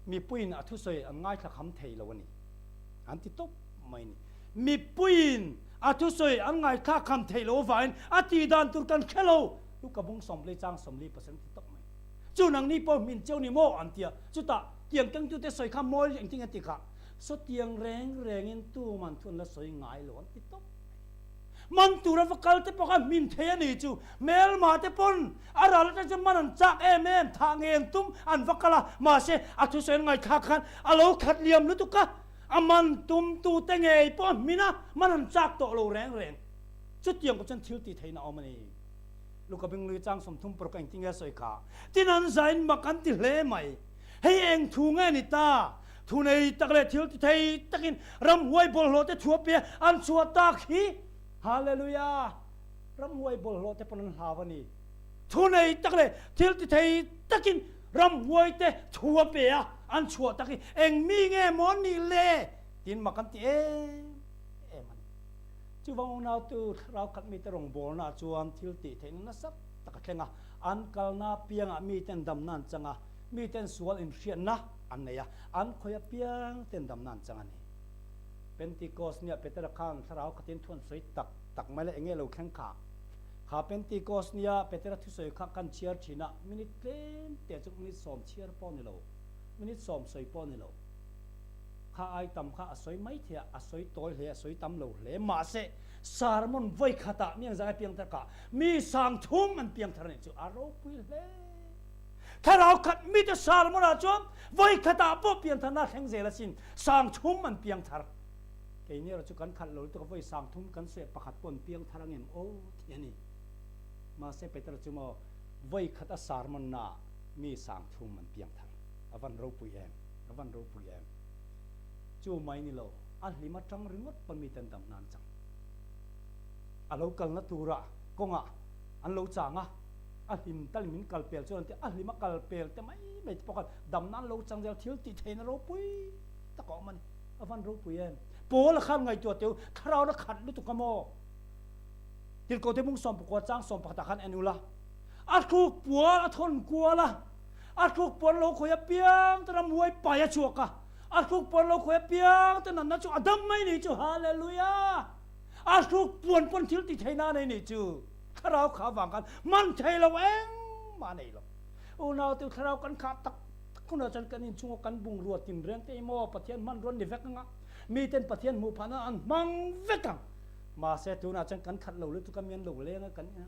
mipuiin a thusawi an ngaithla kham thei lo a ni an ti tawp mai a ni. Mipuiin a thusawi an ngaithla kham thei lo avangin a tih dan tur kan hre lo, Luka bung 40 chang 40 an ti tawp mai. Chu nangni pawh hmin cheu ni maw? an ti a. Chutah tiang kengtute sawi kha mawi engtin nge ti kha? Saw tiang reng rengin tuman thu an la sawi ngai lo an ti tawp mai. Man tura va kal te pawh kha hmin thei a ni chu. Hmelma te pawn a ral atang chuan man an chak em em, thah nge an tum an va kal a. Mahse a thusawi an ngaihthlak khan a lo khat liam lutuk a, a man tum tute ngei pawh a hmin a, man an chak tawh lo reng reng. Chutiang pawh chuan thil tih theihna a awm a ni. Luka Binglui chang 36 a engtin nge a sawi kha? Tin an zain mak an ti hle mai. Hei eng thu nge ni ta? Thu nei tak leh thil ti thei takin ramhuai bawlhhlawh te thu a pe an chhuah tak hi. Hallelujah! Ramhuai bawlhhlawh te pawn an hlau a ni. Thu nei tak leh thil ti thei takin ramhuai te thu a pe a an chhuah tak hi eng mi nge maw ni le? Tin mak an ti em em a ni. Chuvang unautu thlarau khat mite rawngbawlnaah chuan thil tih theihna nasa tak a thleng a, an kalna apiangah miten damna an chang a, miten sual inhriatna an nei a, an khawi apiang ten damna an chang a ni. Pentikos nia Petera khan thlarau khatin thu an sawi tak tak mai le, enge lo thleng kha? Kha Pentikos nia Petera thusawi kha kan chhiar thin a, minute tlem te chu minute 10 chhiar pawh ni lo, minute 10 sawi pawh ni lo. Kha ai tam kha a sawi mai thei a, a sawi tawi hle, a sawi tam lo hle. Mahse, sermon vawi khatah mi engzah nge piangthar kha? Mi 3000 an piangthar a nih chu, a ropui hle. Thlarau khat mite sermon ah chuan vawi khatah pawh piangtharna a thleng zel asin, 3000 an piangthar. Keini erawh chu kan khalh lo lutuk a, vawi 3000 kan sawi a pakhat pawh an piang thar ang em aw tih a ni. Mahse Petera chu maw vawi khat a sermon na ah mi 3000 an piang thar. A van ropui em, a van ropui em. Chu mai ni lo, a hlim atang ringawt pawn mite an dam nan chang. A lo kalna tura kawngah an lo chang a, a hlim talin min kal pel chuan an ti a, a hlim a kal pel te mai mai te pawh khan damna an lo chang zel, thil tih theihna ropui tak a awm a ni. A van ropui em. Paul a khan ngaihtuah teu, thlarau na khat lutuk a maw? Tirhkoh te mung sawmpakua chang sawmpakhat ah khan en ula, a thluk pual a thawn kual a, a thluk puan lo khawi apiang te ramhuai pai a chhuak a, a thluk puan lo khawi apiang te natna chu a dam mai ni chu, Hallelujah! A thluk puan pawn thil ti theihna a nei ni chu, thlarau kha avang khan man thei lo engmah a nei lo. Unau te thlarau kan khah tak tak hunah chuan kan inchhunga kan bungrua tinreng te hi maw Pathian hmanrua ni vek anga miten Pathian hmuh phahna an hmang vek ang. Mahse tunah chuan kan khat lo lutuk a mian lo leng a kan ina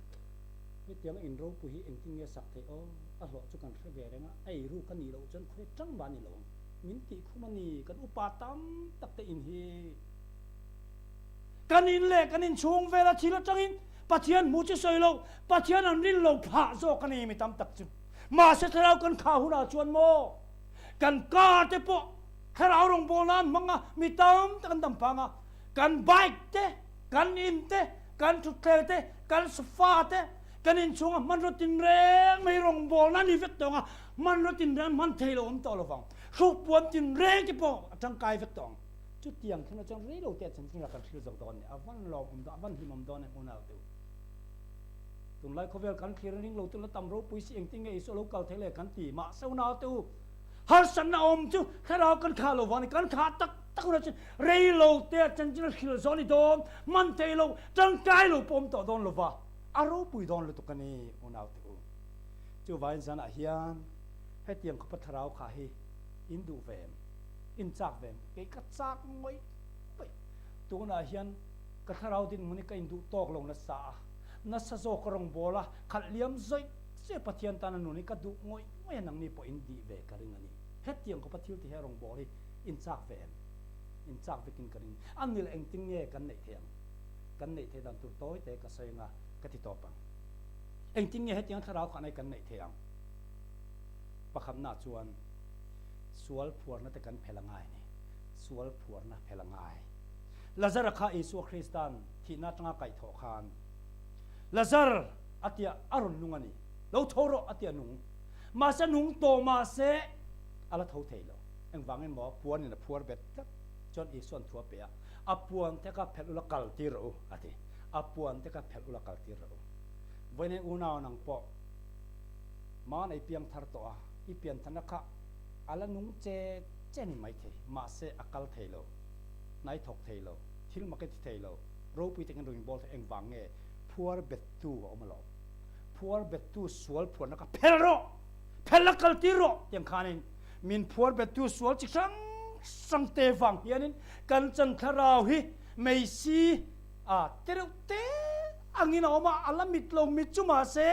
hetiang in ropui hi engtin nge sak theih aw a hlawh chu kan hre ve reng a ei ruk a nih loh chuan khawi tang mah a ni lo ang min tih khum a ni kan upa tam tak te in hi kan in leh kan inchhung vela thil atangin Pathian hmuh chu sawi lo Pathian an rin lo phah zawk a ni mi tam tak chu. Mahse thlarau kan khah hunah chuan maw kan car te pawh thlarau rawngbawlna an hmang a, mi tam tak an dam phang a, kan bike te, kan in te, kan thutthleng te, kan sofa te, kan inchhunga hmanraw tinreng mai rawngbawlna a ni vek tawh ang a, hmanraw tinreng hman thei lo awm tawh lovang, hrukpuan tinreng te pawh a tangkai vek tawh ang. Chutiang thil chuan rei lo te a chanchin kan thlir zawk dawn a ni. A van lawmawm dawn, a van hlimawm dawn em unau te u. Tunlai khawvel kan thlir a ring lo tuna tam ropui si engtin nge Isua lo kal thei le kan ti. Mahse unau te u, harsatna awm chu thlarau kan khah lo vang a ni. Kan khah tak tak hunah chuan rei lo te a chanchin a hril zawh a ni dawn, man thei lo, tangkai lo pawh awm tawh dawn lo va, a ropui dawn lutuk a ni unau te u. Chuvangin zanah hian hetiang khawpa thlarau khah hi in duh ve em? In chak ve em? Kei ka chak ngawih ngawih. Tunah hian ka thlarau dinhmun hi ka induh tawk lo nasa a, nasa zawk ka rawn bawl a, khalh liam zawih zawih Pathian tana nun hi ka duh ngawih ngawih a, nangni pawh in dih ve ka ring a ni. Hetiang khawpa thil ti he rawn bawl hi in chak ve em? In chak vekin ka ring. A nil engtin nge kan neih theih ang? Kan neih theih dan tur tawi te ka sawi anga ka ti tawp ang. Engtin nge hetiang thlarau khanai kan neih theih ang? Pakhatna chuan sual phuarna te kan phel a ngai a ni. Sual phuarna phel a ngai. Lazara kha Isua Krista'n thihna atanga kaihthawh khan, Lazar! a tia a rawn nung a ni. Lo tho rawh! a tia nung. Mahse nung tawh mahse a la tho thei lo. Engvangin maw? Puanin a phuar bet tlat chuan Isua'n thu a pe a, A puan te kha phelh ula kal tir rawh u, a ti. A puan te kha phelh ula kal tir rawh u. Vawiin unau nang pawh mahn ei piang thar tawh a, i pian tharna kha a la nung che che ni maithei, mahse a kal thei lo. Hnai thawk thei lo, thil mak i ti thei lo, ropui takin rawng in bawl thei, engvang nge phuar bettu a awm alawm. Phuar bettu sual phuarna kha phel rawh, phel a kal tir rawh tiang khanin min phuar bettu sual chi hrang hrang te vang hianin kan chan thlarau hi meisi a te reuh te angin a awm a, a la mit lo mit chu mahse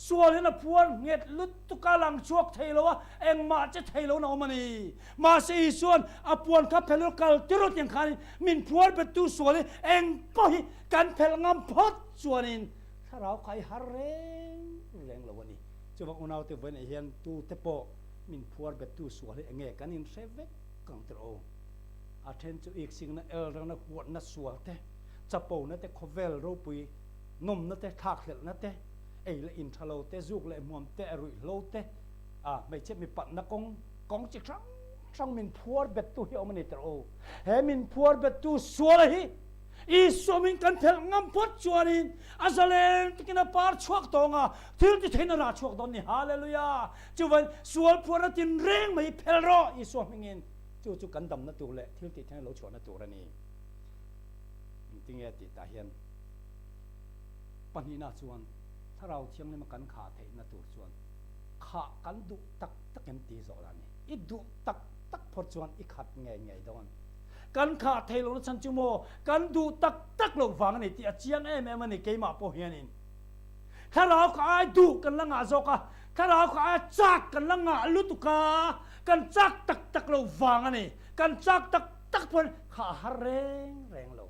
Sual hian a phuar nghet lutuk a lang chhuak thei lo a, engmah che thei loin a awm a ni. Mahse Isua'n a puan kha phelh ul kal tir rawh tiang khanin min phuar bettu sual hi eng pawh hi kan phelh ngam phawt chuanin thlarau kha i har reng reng lo a ni. Chuvang unaute vawiinah hian tute pawh min phuar bettu sual hi enge kan inhre vek ang tir aw. A then chu iksikna, elrangna, huatna sual te, chapona te, khawvel ropui nawmna te, thlakhlelhna te, ei leh in tha lo te, zuk leh hmuam te, ruihhlo te, a hmeichhe mipatna kawng, kawng chi hrang hrang min phuar bettu hi a awm a ni tirh aw. He min phuar bettu suala hi Isua min kan phelh ngam phawt chuanin a zalen takin a par chhuak tawng a, thil ti theiin a rah chhuak dawn ni. Hallelujah! Chuvan sual phuarna tinreng mai hi phelh rawh Isua hmingin. Chu chu kan damna tur leh thil tih theina lo chhuahna tur a ni. Engtinge tih tah hian Pahnihna chuan Thlarau Thianghlima kan khah theihna tur chuan khah kan duh tak tak em ti zawh lah a ni. I duh tak tak phawt chuan i khat ngei ngei dawn. Kan khah thei lohna chhan chu maw kan duh tak tak loh vang a ni tih a chiang em em a ni keimah pawh hianin. Thlarau kha ai duh kan la ngah zawk a, Thlarau kha ai chak kan la ngah lutuk a, kan chak tak tak loh vang a ni. Kan chak tak. tak pawn kha a har reng reng lo.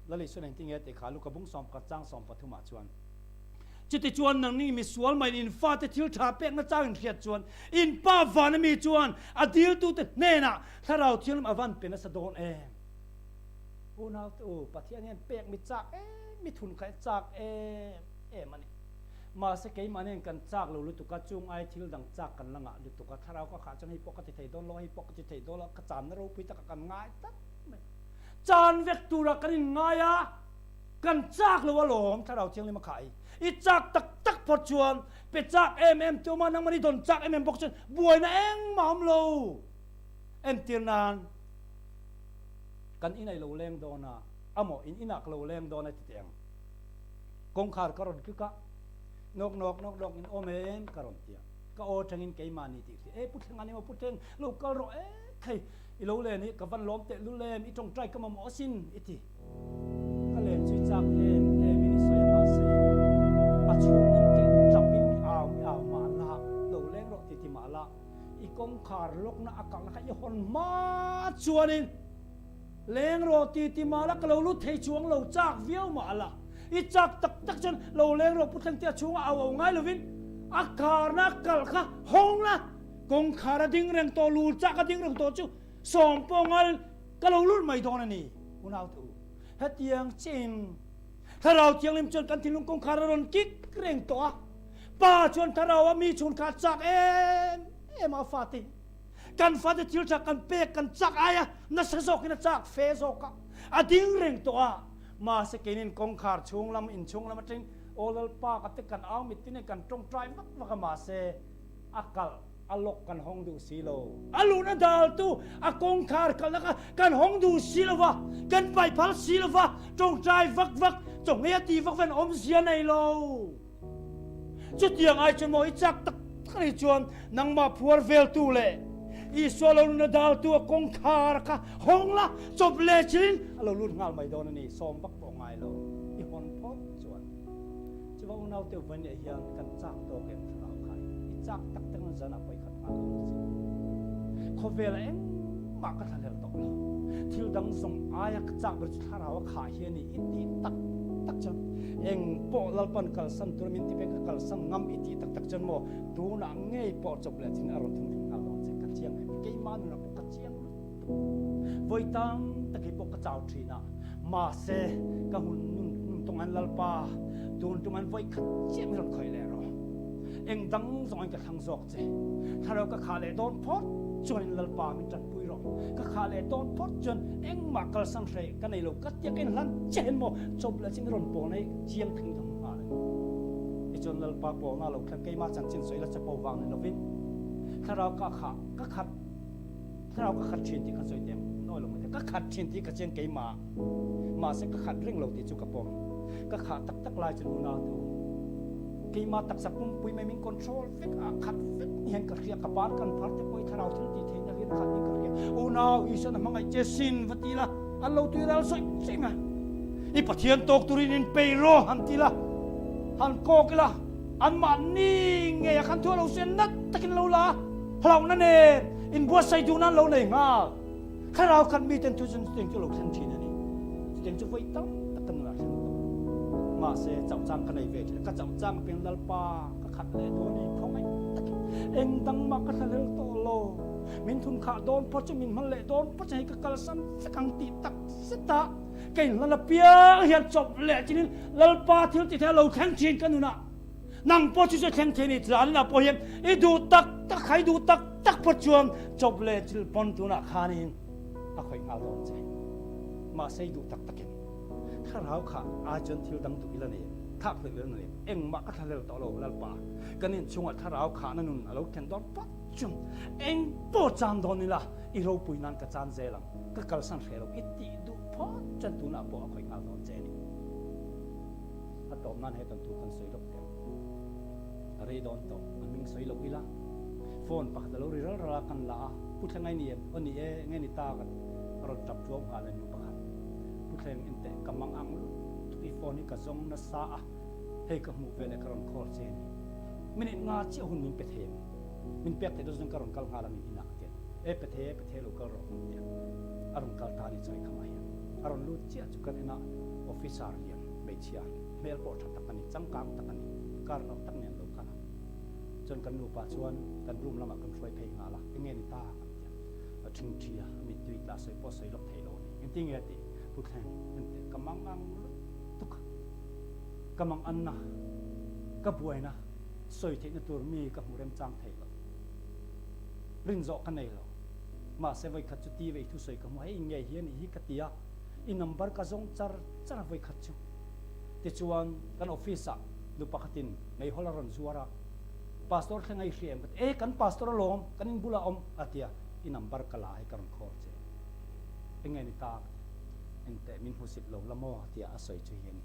Lali sawn engtin nge tih kha Luka bung 11 chang 13 ah chuan, Chutichuan nangni misual maiin in fate thil tha pekna chang in hriat chuan in pa vana mi chuan a diltute hnenah Thlarau Thianghlim a van pe nasa dawn em? Unaute u, Pathian hian pek mi chak em, mi thun kha chak em em a ni. Mahse keimah nen kan chak lo lutuk a, chung ai thil dang chak kan la ngah lutuk a, Thlarau ka khah chuan hei pawh ka ti thei dawn lo, hei pawh ka ti thei dawn lo, ka channa ropui takah kan ngai tlat mai. Chan vek turah kan inngai a, kan chak lo alawm Thlarau Thianghlim a khah hi. I chak tak tak phawt chuan pe chak em em te awm a, nangmah i dawn chak em em bawk chuan buaina engmah a awm lo. Entir nan kan inah i lo leng dawn a, amaw in inah ka lo leng dawn a ti teh ang. Kawngkhar ka rawn kik a, nawk nawk nawk nawk in awm em ka rawn ti a, ka aw atangin keimah ni tih hria, e Pu Thleng a ni maw Pu Thleng lo kal rawh e thei. I lo len hi ka van lawm teh lul em, i tawngtai ka mamawh asin i ti. Ka len chu i chak em em in i sawi a mahse a chhung lam teng tap in i au i au mah la, lo leng rawh ti ti mah la, i kawngkhar lawkna a kalhna kha i hawn hma chuanin leng rawh ti ti mah la ka lo lut thei chuang lo chak viau mah la, i chak tak tak chuan lo leng rawh Pu Thlengtea chhunga au au ngai lovin a kharna a kalh kha hawng la. Kawngkhar a ding reng tawh, lul chak a ding reng tawh chu sawm pawh ngal ka lo lut mai dawn a ni. Unaute u, hetiang chiahin Thlarau Thianghlim chuan kan thinlung kawngkhar a rawn kik reng tawh a. Pa chuan Thlarau a mi chhun kha a chak em em a, a fate kan fate thil tha kan pek kan chak aia nasa zawkin a chak fe zawk a, a ding reng tawh a. Mahse keinin kawngkhar chhung lam, inchhung lam atangin Aw Lalpa ka te kan au mittin in kan tawngtai vak vak a, mahse A kalh a lawk kan hawng duh si lo. A lun a daltu a kawngkhar kalhna kha kan hawng duh si lo va, kan paih phal si lo va, tawngtai vak vak, chawhmeh a ti vak van awmzia nei lo. Chutiang ai chuan maw i chak tak tak anih chuan nangmah phuar veltu leh Isua lo lun a daltu a kawngkhar kha hawng la, chawp leh chin a lo lut nghal mai dawn a ni, sawm vak pawh ngai lo i hawn phawt chuan. Chuva unau te vawiin leh hian kan chak tawk em thlarau kha hi i chak tak tak na zan ah pawh i khat nghal dawn a sin. Khawvel ah engmah ka thlahlel tawh lo. Thil dang zawng aia ka chak ber chu thlarau a khah hi a ni i tih tak tak chuan eng pawh Lalpan kalsan tura min ti pek ka kalsan ngam i tih tak tak chuan maw tunah ngei pawh chawp leh chin a rawn thum thei nghal dawn che ka chiang em keimah nunah pawh ka chiang lutuk. Vawi tam tak hi pawh ka chau thin a, mahse ka hun nun nun tawng an Lalpa tun tum an vawi khat chiah min rawn khawih leh rawh. Eng dang zawng in ka thlang zawk che. Thlarau ka khah leh dawn phawt chuan in Lalpa min tanpui rawh. Ka khah leh dawn phawt chuan engmah kalsan hreh ka nei lo ka tiak in hlan che hen maw chawp leh chin rawn pawl nei chiang thing ka hmu nghal a ni. Tichuan Lalpa pawlna lo thleng keimah chanchin sawi la chapo vang ni lovin thlarau ka khah ka khat Thlarau ka khat thin tih kha sawi teh nawi lo mai teh. Ka khat thin tih ka chiang keimah. Mahse ka khat reng lo tih chu ka pawm. Ka khah tak tak lai chuan unau te u, keimah taksa pumpui mai min control vek a, khat vek ni hian ka hria. Ka ban kan phar te pawh hi thlarau thil tih theihna hian khat in ka hria. Unau Isuan a hmangaih che sin va ti la, an lo tui ral sawi sawi mai. I Pathian tawk turin in pei rawh han ti la, han kawk ila, anmahni ngei a khan thu a lo sen nat takin lo la a. Hlauhna nen inbuatsaih duh nan lo nei nghal. Thlarau khat miten thu chuan chutiang chu a lo thlen thin a ni. Chutiang chu vawi tam tak ka nunah thlen tawh. Mahse, chauh chang ka nei ve thin a, ka chauh chang apiang Lalpa ka khat leh dawn i khawngaih takin eng dang mah ka thlahlel tawh lo. Min thun khah dawn phawt chu min hman leh dawn phawt chu hei ka kalsan vek ang tih tak zet a ka inhlan apiang hian chawp leh chinin Lalpa thil tithei a lo thleng thin ka nunah. Nang pawh chu chu thleng thei ni tlan inah pawh hian i duh tak tak kha i duh tak tak phawt chuan chawp leh thil pawn tunah khanin a khawih nghal dawn che. Mahse i duh tak takin thlarau kha ai chuan thil dang duh ila nei em, thlak hleuh ila nei em, engmah ka thlahlel tawh lo Lalpa, kan inchhungah thlarau khahna nun a lo thlen dawn phawt chuan eng pawh chan dawn ila i ropui nan ka chan zel ang, ka kalsan hreh lo i tih duh phawt chuan tunah pawh a khawih nghal dawn che a ni. A tawp nan he tawn thu kan sawi lawk teh ang. A rei dawn tawh, a hming sawi loh ila. Phone pakhat a lo ri ral ral a, kan la a, Pu Thleng ai ni em? Aw ni e, nge ni ta ka rawn tap tuau nghal a nu pakhat. Pu Thleng en teh, ka mang ang lutuk i phone hi ka zawng nasa a, hei ka hmuh veleh ka rawn call che a ni. Minute nga chiah hun min pe thei em? Min pek theih dawn chuan ka rawn kal nghal ang in inah a ti a. E Pethe, Pethe lo kal rawh kan ti a, a rawn kal ta a ni chawi khamah hian. A rawn lut chiah chu kan en a, officer lian hmeichhia hmel pawh tha tak a ni, changkang tak a ni, kar nalh tak nen lo kal a. Chuan kan nupa chuan kan room lamah kan hruai phei nghal a, enge ni ta kan ti a, a ṭhingṭhi a, a mittui tla sawi pawh sawi lawk thei lo a ni. Engtin nge a tih? Pu Thleng, enteh ka mang ang lutuk a, ka mang anna, ka buaina sawi theihna tur mi ka hmu remchang thei lo. Rin zawh ka nei lo. Mahse vawikhat chu ti vei thusawi ka hmu a, hei ngei hi a nih hi ka ti a, i number ka zawng char char a vawikhat chu. Tichuan kan office ah nu pakhatin meihawl a rawn zuar a, Pastor thleng a i hria em ka ti, e kan pastor alawm, kan in bulah a awm a ti a, i number ka la hei ka rawn call che. Enge ni ta ka ti, engteh min hmusit lo la maw tia a sawi chu hi a ni.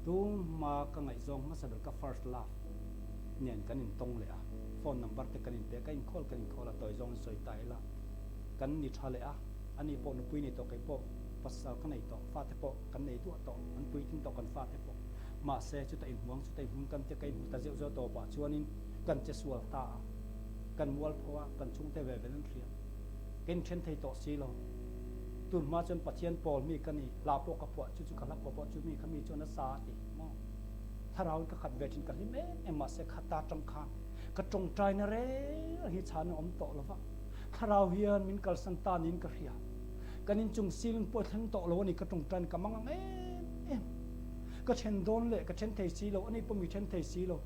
Tumah ka ngaihzawng hmasa ber ka first love nen kan intawng leh a, phone number te kan inpe a, ka inkhawl kan inkhawl a, tawi zawng in sawi ta ila kan ni tha leh a, ani pawh nupui nei tawh kei pawh pasal ka nei tawh, fate pawh kan nei duah tawh, an puitling tawh kan fate pawh. Mahse chuta inhmuang chuta inhmun kan te ka inhmu ta zeuh zeuh tawpah chuanin kan che sual ta a, kan mualpho a, kan chhungte ve vel an hria. Ka inthen thei tawh si lo. Tun hma chuan Pathian pawl mi ka ni, hla pawh ka phuah, chu chu ka hla phuah pawh chu mi kha mi chuan a sa a ti maw? Thlarauin ka khat ve thin, ka hlim em em mahse khata tang khan ka tawngtaina reng reng hi chhan a awm tawh lo va, Thlarau hian min kalsan ta niin ka hria. Kan inchung ceiling pawh thleng tawh lo a ni, ka tawngtaina ka mang ang em em. Ka then dawn leh ka then thei si lo, ani pawh mi then thei si lo.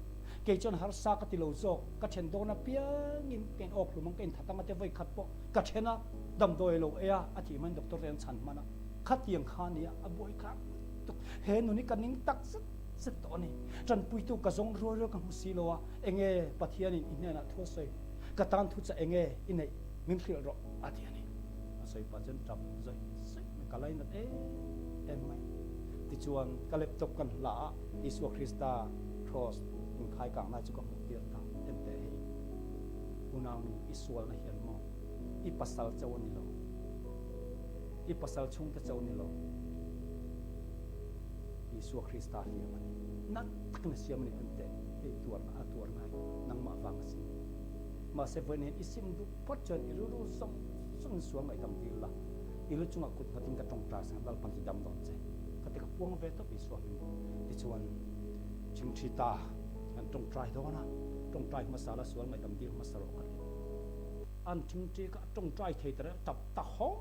Kei chuan harsa ka ti lo zawk, ka then dawn apiangin ka in awk hlum ang, ka in that ang a ti vawi khat pawh ka then a, damdawi lo ei a, a thih hmain doctor te an chhan hman a, khatiang kha a nia, a buai kha lutuk. He nun hi ka ning tak zet zet tawh a ni. Tanpuitu ka zawng rual rual ka hmu si lo a, enge Pathianin i hnenah thu a sawi, ka tan thu chah enge i neih min hrilh rawh a ti a ni. A sawi pah chuan tap zawih zawih mai, ka lainat em em mai. Tichuan ka laptop kan hla a, Isua Krista Cross inkhai kang lai chu ka hmuh tir ta, enteh hei unaunu i sualna hian maw i pasal cho a ni lo, i pasal chhungte cho a ni lo, Isua Krista hliam a ni, nat takin a siam a ni enteh hei tuarna a tuar ngai nangmah vang a sin. Mahse vawiin hian i sim duh phawt chuan i rilru zawng zawngin sual ngaihdam dil la, i lu chungah kut nghatin ka tawngtai sang Lalpan ti dam dawn che. Ka ti ka puang ve tawp Isua hming tichuan Chhingchhi ta kan tawngtai dawn a, tawngtai hmasa la sual ngaihdam dil hmasa rawh ka ti. An chhingchhi kha a tawngtai thei ta reng tap ta hawm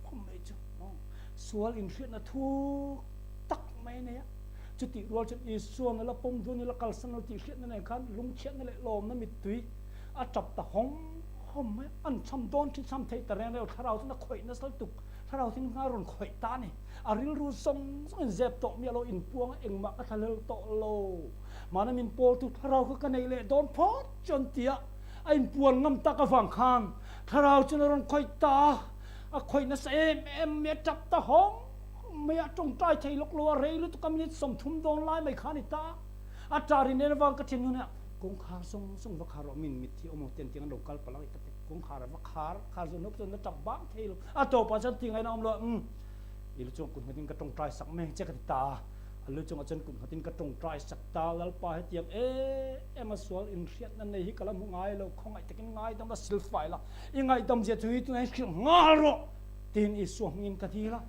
hawm mai chu maw sual inhriatna thuk tak mai a nei a. Chutih rual chuan Isua na la pawm dawn ila kalsan lo tih hriatna nen khan lungchhiatna leh lawmna mittui a tap ta hawm hawm mai a. An cham dawn thin cham theih ta reng reng lo, thlarau chuan a khawih nasa lutuk, thlarau thin kha a rawn khawih ta a ni. A rilru zawng zawng in zep tawh miah lo, inpuang a engmah ka thlahlel tawh lo. Mahni min pawltu thlarau kha ka neih leh dawn phawt chuan tia a inpuan ngam tak avang khan thlarau chuan a rawn khawih ta a, a khawih nasa em em mai a tap ta hawm. Mai a tawngtai thei lawk lo a, rei lutuk a minute 30 dawn lai mai kha a ni ta a. A tar in en avang ka thin hun a, kawngkhar zawng zawng va khar rawh min mitthi awm lo ten tiang an lo kal palh ang ka ti. Kawngkhar a va khar, khar zawh hnawk chuan na tap bang thei lo. A tawpah chuan ti ngaihna awm lo a, umm i lu chungah kut nghatin ka tawngtai sak mai ang che ka ti ta a. A lu chungah chuan kut nghatin ka tawngtai sak ta, Lalpa hetiang em em a sual inhriatna nei hi ka la hmu ngai lo, khawngaih takin ngaidam la silfai la, i ngaihdam zia chu hi tunah hian hrilh nghal rawh. Tin Isua hmingin ka dil a,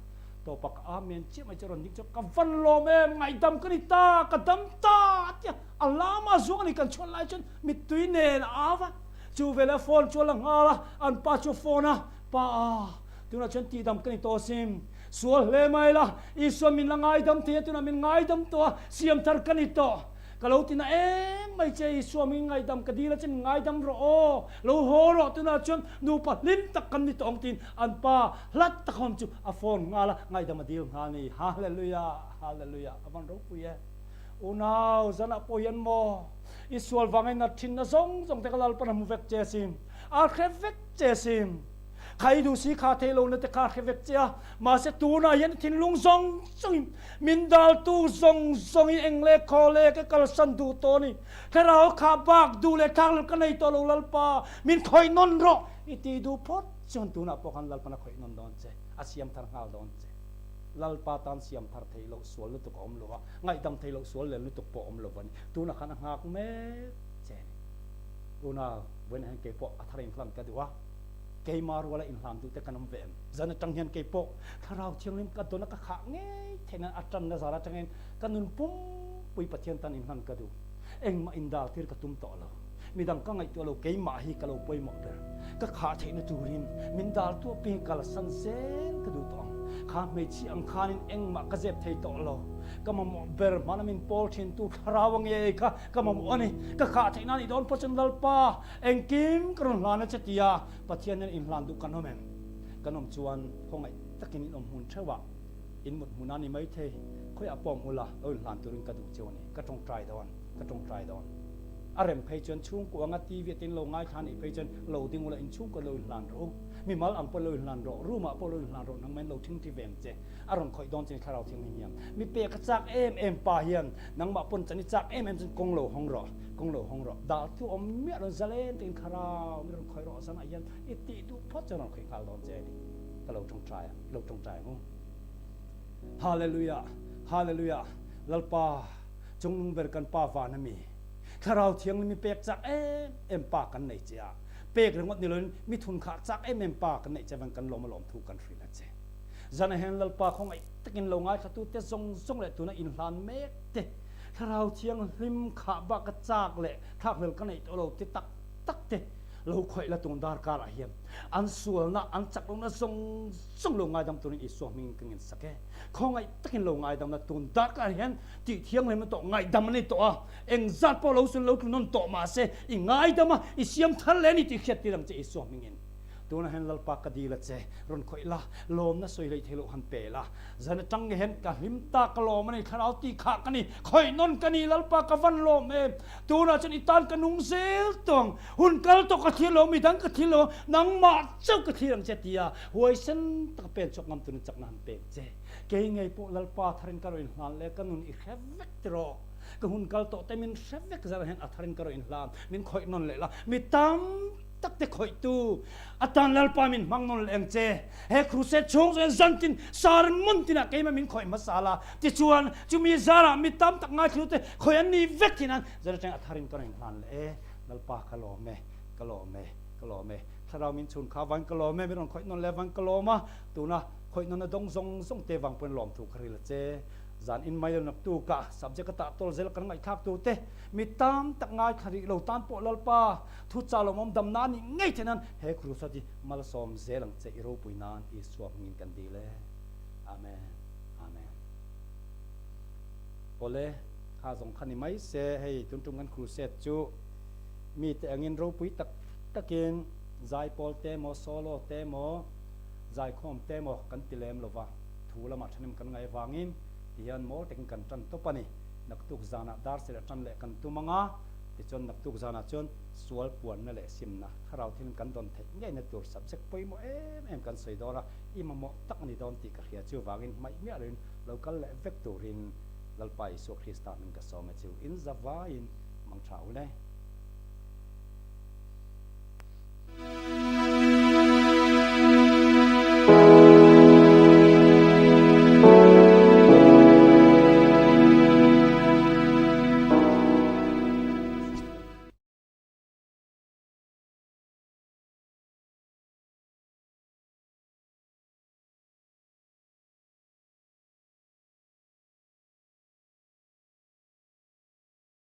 tawpa ka Amen chiah mai chu a rawn ding chu ka van lawm em, ngaihdam ka ni ta, ka dam ta a ti a, a lama zuang a ni kan chhuan lai chuan mittui nen a au a, chu veleh phone chu a la nghal a, an pa chu a phone a, Pa a, tunah chuan tihdam ka ni tawh asin, sual hle mai la, Isua min la ngaidam thei a, tunah min ngaidam tawh a, siam thar ka ni tawh. Ka lo ti na em mai che, Isua min ngaidam ka dil a che, min ngaidam rawh aw, lo haw rawh tunah chuan nupa hlim tak kan ni tawh ang tiin an pa hlat tak awm chu a phone nghal a, ngaidam a dil nghal a ni. Hallelujah, Hallelujah, a van ropui e. Unau, zanah pawh hian maw, i sual vanga i nat thinna zawng zawng te ka Lalpan a hmu vek che asin, a hre vek che asin. Kha i duh si kha thei lo na te kha hre vek che a, mahse tunah hian i thinlung zawng zawngin min daltu zawng zawngin eng leh khaw leh ka kalsan duh tawh a ni. Thlarau kha bak duh leh thlak leh ka nei tawh lo Lalpa, min khawih nawn rawh i tih duh phawt chuan tunah pawh khan Lalpan a khawih nawn dawn che, a siam thar nghal dawn che. Lalpa tan siam thar theih loh sual lutuk a awm lo a, ngaihdam theih loh sual leh lutuk pawh a awm lo a ni. Tunah khan a nghak mek che a ni. Tuna vawiinah hian keipawh a thar inhlan ka duh a. Keima ruala inhlan duh te kan awm ve em? Zan atang hian kei pawh Thlarau Thianghlim ka dawn a ka khah ngei theih nan a tanna zar atangin ka nun pumpui Pathian tan inhlan ka duh. Engmah indal tir ka tum tawh lo. Midang ka ngaihtuah lo keimah hi ka lo pawimawh ber. Ka khah theihna turin min dal tu apiang hi kalsan zel ka duh tawh ang. Kha hmeichhia ang khanin engmah ka zep thei tawh lo. Ka mamawh ber hmana min pawl thintu Thlarau a ngei kha ka mamawh a ni. Ka khah theih nan i dawn phawt chuan Lalpa engkim ka rawn hlan a che tia Pathian hian inhlan duh kan awm em? Kan awm chuan khawngaih takin in awm hmun theuh ah in mut hmun a ni maithei. Khawiah pawh awm ula lo inhlan turin ka duh cheu a ni. Ka tawngtai dawn, ka tawngtai dawn. A rem phei chuan chhungkua anga TV te in lo ngaithla anih phei chuan lo ding ula inchhungkua lo inhlan rawh u. Mimal ang pawh lo inhlan rawh, room ah pawh lo inhlan rawh nangmah in lo thingthi ve ang che. A rawn khawih dawn chu ni thlarau thianghlim hian. Mi pek a chak em em pa hian nangmah pawn chan i chak em em chuan kawng lo hawng rawh, kawng lo hawng rawh. Dal thu awm miah lo zalen takin thlarau mi rawn khawih rawh zanah hian i tih duh phawt chuan rawn khawih nghal dawn che a ni. Ka lo tawngtai ang, i lo tawngtai ang u. Hallelujah, Hallelujah, Lalpa chungnung ber kan Pa van a mi. Thlarau Thianghlim mi pek chak em em Pa kan nei che a, pek ringawt ni loin mi thun khah chak em em Pa kan neih che avang kan lawm a lawm thu kan hrilh a che. Zan hian Lalpa khawngaih takin lo ngaithlatu te zawng zawng leh tuna inhlan mek te Thlarau Thianghlim khah bak a chak leh thlakhlel ka neih tawh lo ti tak tak te lo khawih la tung darkar ah hian an sualna an chak lohna zawng zawng lo ngaidam turin Isua hmingin ka ngensak e. Khawngaih takin lo ngaidam la tun darkar hian tih thianghlim na tawh ngaihdam a ni tawh a, engzat pawh lo sun lo tlu nawn tawh mahse i ngaidam a, i siam thar leh a ni tih hriat tir ang che Isua hmingin. Tunah hian Lalpa ka dil a che, rawn khawih la, lawmna sawi hleih theih loh han pe la. Zan atang nge hian ka hlim ta, ka lawm a ni, thlarau tih khah ka ni, khawih nawn ka ni, Lalpa ka van lawm em. Tunah chuan i tan ka nung zel tawh ang, hun kal tawh ka thlir lo, midang ka thlir lo ang, nangmah chauh ka thlir ang che tia huaisen taka pen chhuak ngam turin chakna han pek che. Kei ngei pawh Lalpa tharin ka rawn inhlan le, ka nun i hre vek tiraw? Ka hun kal tawh te min hre vek zar hian a tharin ka rawn inhlan, min khawih nawn leh la, mi tam tak te khawihtu atan Lalpa min hmang nawn leh ang che. He crusade chhung chuan zantin sermon tinah keimah min khawih hmasa la, tichuan chumi zarah mi tam tak ngaithlu te khawih an ni vek thin an zar atangin a tharin ka rawn inhlan leh e. Lalpa ka lawm e, ka lawm e, ka lawm e. Thlarau min chhun kha vang ka lawm e, min rawn khawih nawn leh vang ka lawm a, tuna Khawih nawn a dawng zawng zawng te vang pawhin lawmthu ka ril a che. Zan in mai lo naktu ka subject a tah tawl zel kan ngaihthlak tur te mi tam tak ngaithla rih lo tan pawh Lalpa thu cha lawmawm dam na nih ngei theih nan he crusade hi malsawm zel ang che i ropui nan Isua hmingin kan dil e. Amen. Amen. Awle kha zawng kha ni mai se hei tun tum kan crusade chu mi te angin ropui tak takin zaipawl te maw solo te maw Zaikhawm te maw kan ti lem lova, thu lamah thahnem kan ngaih avangin tihian mawl takin kan tan tawp a ni. Naktuk zanah dar serh a tan leh kan tum ang a, tichuan naktuk zanah chuan sual puanna leh simna thlarau thil kan dawn theih ngeina tur subject pawimawh em em kan sawi dawn a, i mamawh tak a ni dawn tih ka hria chuvangin hmaih miah loin lo kal leh vek turin Lalpa Isua Krista hming ka sawm e chu in zavaiin mang tha u le.